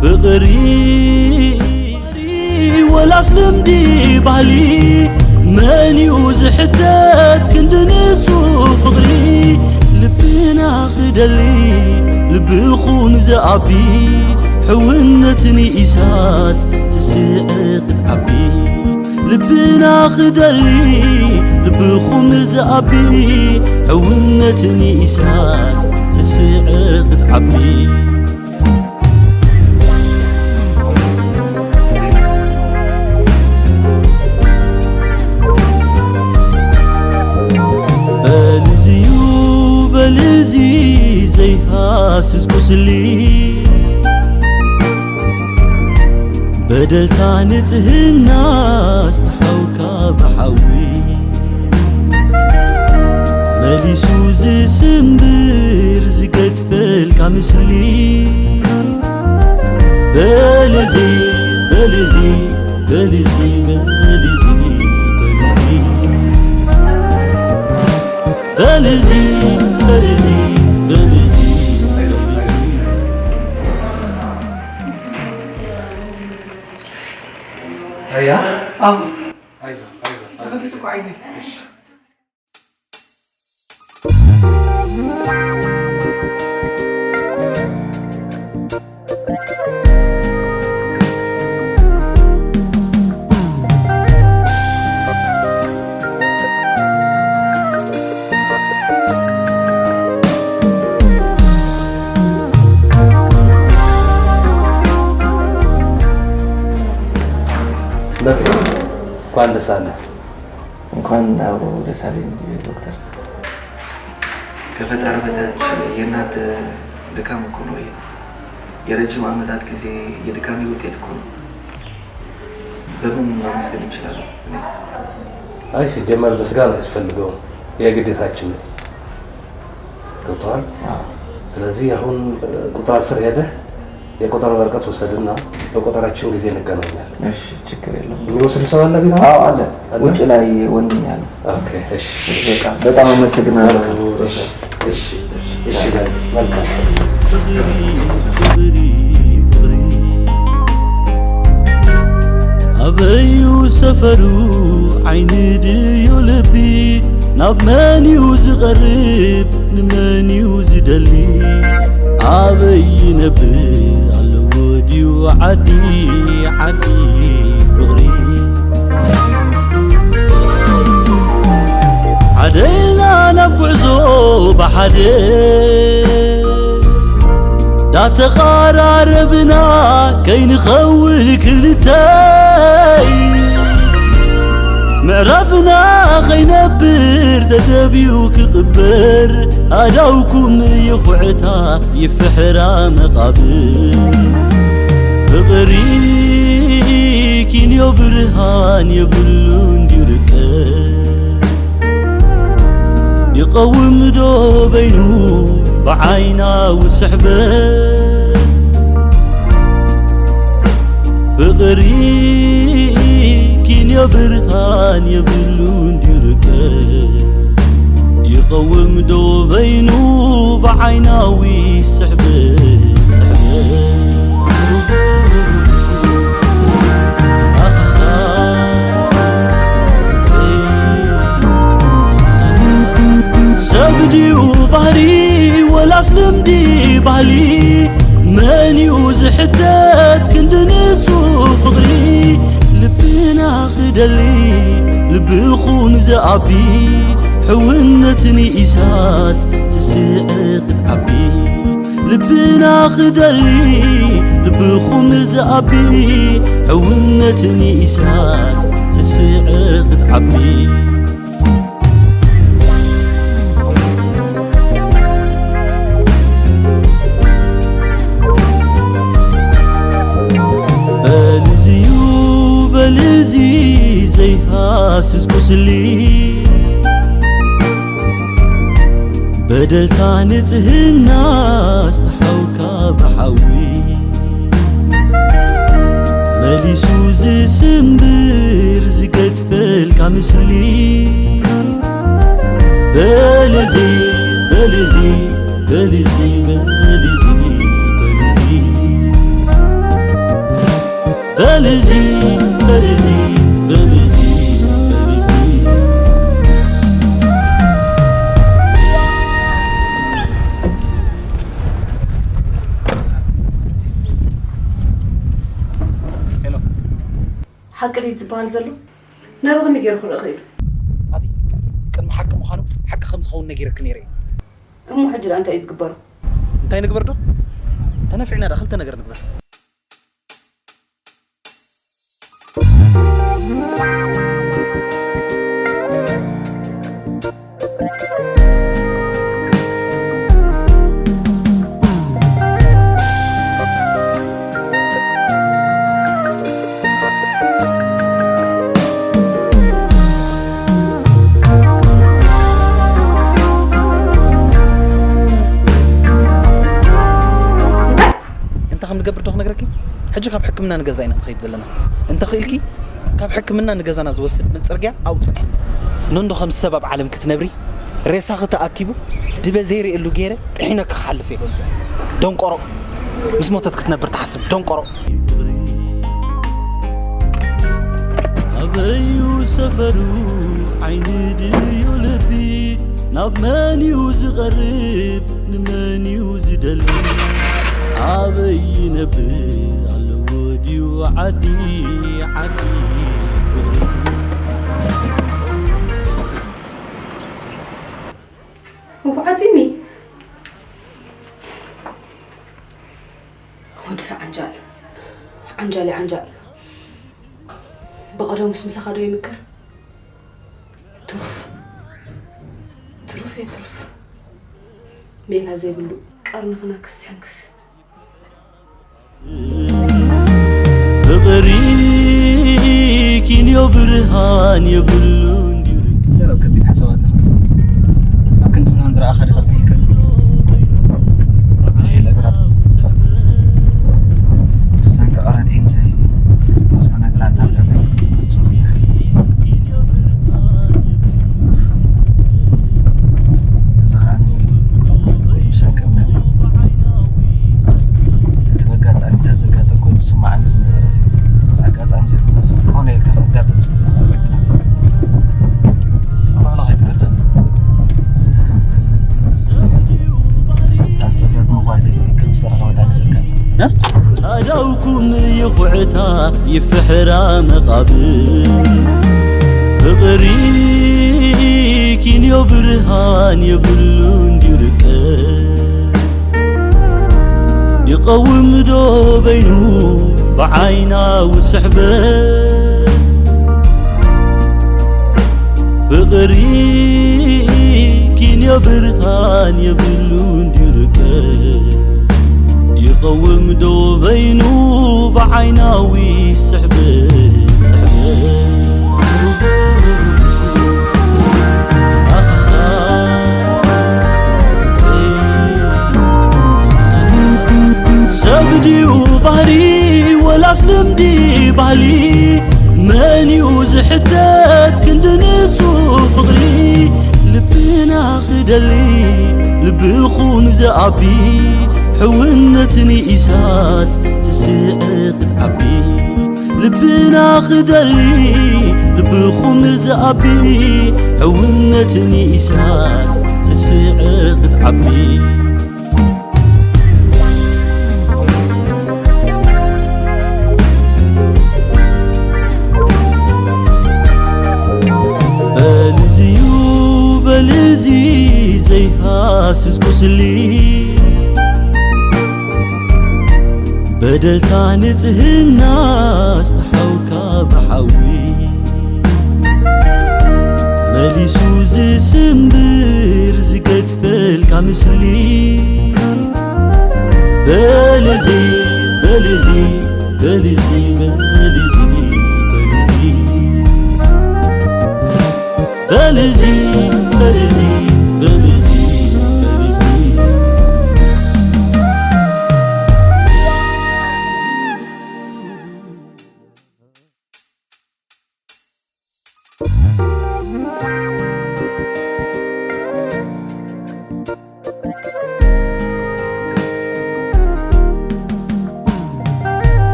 ፍቕሪ ወላስ ልምዲ ባህሊ መን እዩ ዝሕተት ክንዲ ንጹህ ፍቕሪ ልብና ክደሊ ልብኹም ዝኣቢ ሕውነት ንኢሳስ ትስዕር ክትዓቢ ልብና ክደሊ ልብኹም ዝኣቢ ሕውነት ንኢሳስ ትስዕር ክትዓቢ በልዝዩ በልዚ ዘይሃስስ ቁስሊ በደልታ ንጽህና ኣስጥሓውካ ብሓዊ መሊሱ ዝስምብር ዝገድፈልካ ምስሊ በልዚ በልዚ በልዚ በልዚ በልዚ በልዚ በልዚ በልዚ ኣያ ኣው ኣይዞ ኣይዞ ተኸፊቱ እኮ ዓይነይ። መብሬ እንኳን ደስ ኣለ። እንኳን አብሮ ደስ አለኝ ዶክተር። ከፈጣሪ በታች የእናንተ ድካም እኮ ነው። ይሄ የረጅም ዓመታት ጊዜ የድካሜ ውጤት እኮ ነው። በምን ማመስገን እንችላለን? እኔ አይ ሲጀመር ምስጋና አያስፈልገውም፣ የግዴታችን ነው። ገብቶሃል? ስለዚህ አሁን ቁጥር አስር ሄደህ የቆጠራ ወረቀት ውሰድና በቆጠራችን ጊዜ እንገናኛለን። እሺ፣ ችግር የለም። የሚወስድ ሰው አለ ግን? አዎ አለ፣ ውጭ ላይ ወንድም ያለ። ኦኬ፣ እሺ፣ እሺ። በቃ በጣም አመሰግናለሁ። እሺ፣ እሺ፣ እሺ፣ መልካም። ኣበዩ ሰፈሩ ዓይኒ ድዩ ልቢ ናብ መን እዩ ዝቐርብ ንመን እዩ ዝደሊ ኣበይ ይነብር ኣለዎ ድዩ ዓዲ ዓዲ ፍቕሪ ሓደ ኢልና ናብ ጉዕዞ ብሓደ ዳተቓራረብና ከይንኸውን ክልተይ ምዕራፍና ኸይነብር ተደብዩ ክቕበር ኣዳውኩም ይኹዕታ ይፍሕራ መቓብር ፍቕሪ ኪንዮ ብርሃን የብሉን ድርቀት ይቐውም ዶ በይኑ ብዓይናዊ ስሕበት ፍቕሪ ኪንዮ ብርሃን የብሉን ድርቀት ይቐውም ዶ በይኑ ብዓይናዊ ስሕበት ስሕበት ሰብ ድዩ ባህሪ ወላስ ልምዲ ባህሊ መን እዩ ዝሕተት ክንዲ ንጹህ ፍቕሪ ልብና ክደሊ ልብኹም ዝኣቢ ሕውነት ንኢሳስ ትስዕር ክትዓቢ ልብና ክደሊ ልብኹም ዝኣቢ ሕውነት ንኢሳስ ትስዕር ክትዓቢ በልዝዩ በልዚ ዘይሃስስ ቁስሊ በደልካ ንጽህና ዝተሓውካ ብሓዊ መሊሱ ዝስምር ዝገድፈልካ ምስሊ በልዚ በልዚ በልዚ በልዚ በልዚ በልዚ በልዚ በልዚ በልዚ በልዚ ሓቂ ድዩ ዝበሃል ዘሎ? ናብ ከመይ ገይሩ ክርኢ ክኢሉ? ኣቲ ቅድሚ ሓቂ ምዃኑ ሓቂ ከም ዝኸውን ነጊረኪ ነይረ እየ። እሞ ሕጂ ደኣ እንታይ እዩ ዝግበሩ? እንታይ ንግበር ዶ? ተነፊዕና ደኣ ክልተ ነገር ንግበር። እንታይ ከም ንገብር ዶ ክነግረኪ? ሕጂ ካብ ሕክምና ንገዛ ኢና ንኸይድ ዘለና። እንተኽኢልኪ ካብ ሕክምና ንገዛና ዝወስድ ጽርግያ ኣውጽእኒ። ኖንዶ ከም ሰብ ኣብ ዓለም ክትነብሪ ሬሳኺ ተኣኪቡ ድበ ዘይርእየሉ ገይረ ጥሒነ ክሓልፍ እየ። ደንቆሮ ምስ ሞተት ክትነብር ትሓስብ ደንቆሮ። ኣበዩ ሰፈሩ ዓይኒ ድዩ ልቢ ናብ መን እዩ ዝቐርብ ንመን እዩ ዝደሊ ኣበይ ይነብር ኣለዎ ድዩ ዓዲ ዓዲ ፍቕሪ እወ ዓፂኒ ወድስ ዓንጃል ዓንጃል ዓንጃል ብቐደሙስ ምሳኻ ዶ ይምከር ትሩፍ ትሩፍ እየ ትሩፍ ሜላ ዘይብሉ ቀርኒ ክነክስ ሕንክስ ፍቕሪ ኪንዮ ብርሃን የብሉን ድዩ ኣብ ከቢድ ሓሳባት ኢኻ ኣብ ክንዲ ብርሃን ዝረኣኻ ዲኻ ዝህልከል ረግሲ የለካ ኣውኩም ይኹዕታ ይፍሕራ መቓብር። ፍቕሪ ኪንዮ ብርሃን የብሉ እንዲርቀ። ይቐውም ዶ በይኑ ብዓይናዊ ስሕበት? ፍቕሪ ኪንዮ ብርሃን የብሉ እንዲርቀ። ይቐውም ዶ በይኑ ብዓይናዊ ስሕበት? ስሕበት። ሰብ ድዩ ባህሪ ወላስ ልምዲ ባህሊ? መን እዩ ዝሕተት ክንዲ ንጹህ ፍቕሪ? ልብና ክደሊ ልብኹም ዝኣቢ ሕውነት ንኢሳስ ስስዐ ክትዓቢ። ልብና ክደሊ ልብኹም ዝኣቢ ሕውነት ንኢሳስ ስስዐ ክትዓቢ። በልዝዩ በልዚ ዘይሃስስ ቁስሊ በደልካ ንጽህና ዝተሓውካ ብሓዊ መሊሱ ዝስምብር ዝገድፈልካ ምስሊ። በልዚ በልዚ በልዚ በልዚ በልዚ በልዚ በልዚ በልዚ በልዚ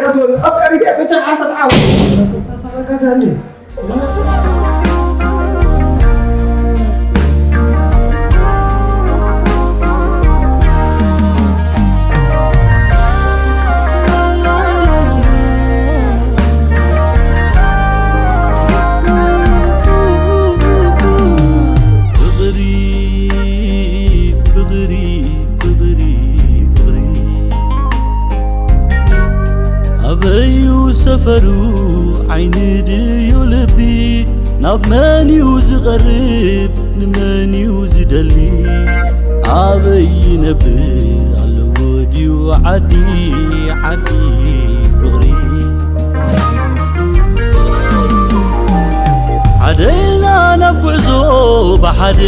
ኣፍቃሪት እያ፣ በጃ ሓንሳብ ሓው። ተረጋጋ እንዴ። ፍቕሪ፣ ፍቕሪ፣ ፍቕሪ፣ ፍቕሪ። ኣበዩ ሰፈሩ ዓይኒ ድዩ ልቢ? ናብ መን እዩ ዝቐርብ? ንመን እዩ ዝደሊ? ኣበይ ይነብር? ኣለዎ ድዩ ዓዲ፣ ዓዲ ፍቕሪ? ሓደ ኢልና ናብ ጉዕዞ ብሓደ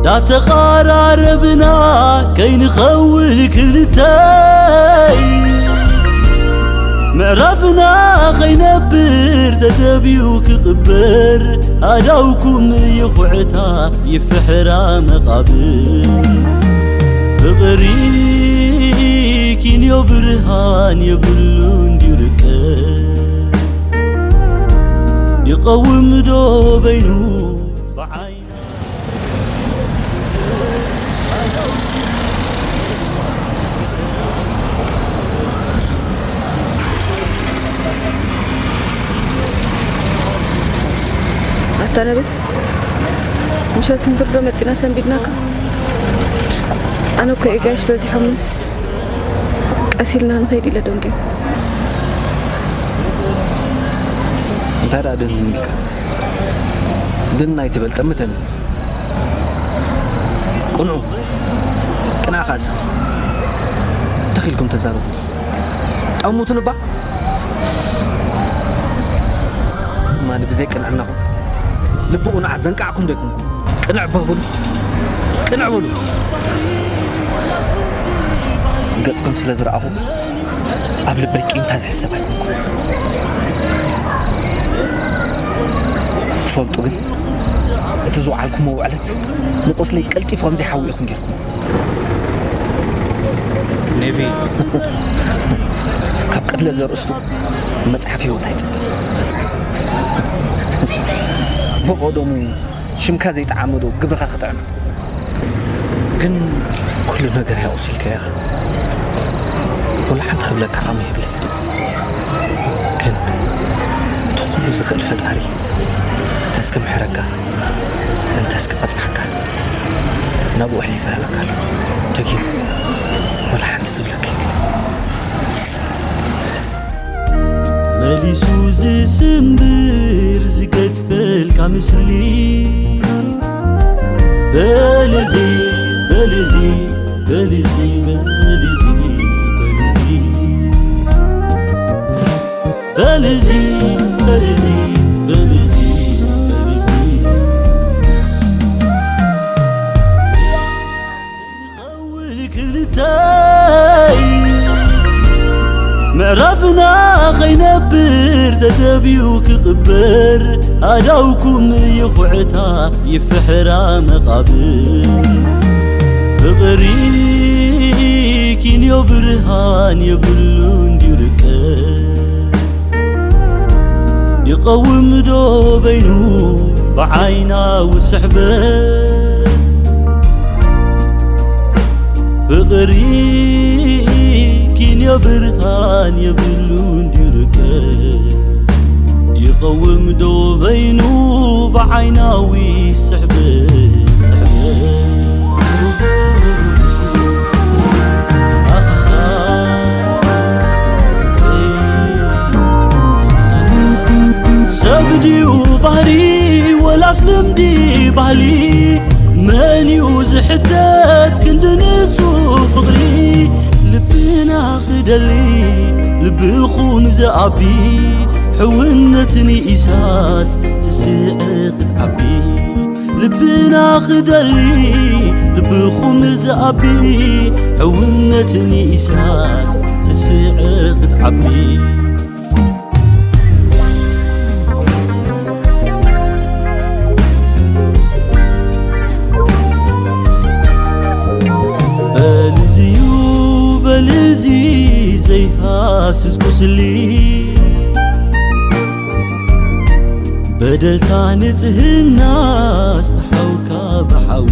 ዳተቓራረብና ከይንኸውን ክልተይ ምዕራፍና ኸይነብር ተደብዩ ክቕበር ኣዳውኩም ይኹዕታ ይፍሕራ መቓብር ፍቕሪ ኪንዮ ብርሃን የብሉን ድዩ ርቀት ይቐውም ዶ በይኑ ብዓይና ኣታ ነብል ምሸት ክንድርዶ መፂና ሰንቢድናካ። ኣነ እኮ እየ ጋሽ በዚሖምስ ቀስ ኢልና ንኸይድ ኢለ ደንጊየ። እንታይ ደኣ ድንን ኢልካ? ድን ኣይትበል፣ ጠምተኒ። ቅንዑ፣ ቅንዕ ከኣ እስኺ። ትኽ ኢልኩም ተዛረቡ። ጠሙቱን እባ። ማን ብዘይ ቅንዕናኹም ልቢ ቁኑዓት ዘንቃዕኩም ዶ ኣይኮንኩም? ቅንዕ እባ በሉ። ቅንዕ በሉ። ገጽኩም ስለ ዝረኣኹ ኣብ ልበይ ቂምታ ዝሕሰብ ኣይኮንኩን። ትፈልጡ ግን፣ እቲ ዝወዓልኩሞ ውዕለት ንቁስለይ ቀልጢፉ ከም ዘይሓዊ ኢኹም ጌርኩም። ኔቪ፣ ካብ ቅትለት ዘርእስቱ መጽሓፍ ህይወት ኣይጽበ። መቐደሙ ሽምካ ዘይጠዓመ ዶ ግብርኻ ክጥዕም? ግን ኩሉ ነገር ያው ሲልካ ኢኻ። ወላ ሓንቲ ክብለካ ዓቕሚ የብለይ። ግን እቲ ኩሉ ዝኽእል ፈጣሪ እንተ እስኪ ምሕረካ፣ እንተ እስኪ ቀጽዓካ፣ ናብኡ ኣሕሊፈ እህበካ ኣለኹ። ተጊሩ ወላ ሓንቲ ዝብለካ የብለይ። መሊሱ ዝስምብር ዝገድፈልካ ምስሊ በልዚ በልዚ በልዚ በልዚ በልዚ በልዚ በልዚ በልዚ በልዚ ንኸውን ክልተይ ምዕራፍና ኸይነብር ተደብዩ ክቕበር ኣዳውኩም ይኹዕታ ይፍሕራ መቓብር ፍቕሪ ኪንዮ ብርሃን የብሉን ድዩ ርቀት ይቐውም ዶ በይኑ ብዓይናዊ ስሕበት ፍቕሪ ኪንዮ ብርሃን የብሉን ድዩ ርቀት ይቐውም ዶ በይኑ ብዓይናዊ ስሕበት ስሕበት ሰብ ድዩ ባህሪ ወላስ ልምዲ ባህሊ መን እዩ ዝሕተት ክንዲ ንጹህ ፍቕሪ ልብና ክደሊ ልብኹም ዝኣቢ ሕውነት ንኢሳስ ስስዐ ክትዓቢ ልብና ክደሊ ልብኹም ዝኣቢ ሕውነት ንኢሳስ ስስዐ ክትዓቢ በልዝዩ በልዚ ኣስስ ቁስሊ በደልካ ንጽህና ኣስጥሓውካ ብሓዊ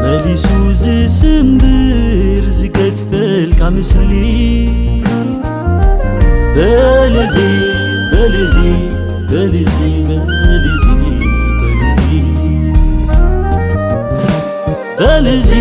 መሊሱ ዝስምብር ዝገድፈልካ ምስሊ በልዚ በልዚ በልዚ በልዚ በልዚ በልዚ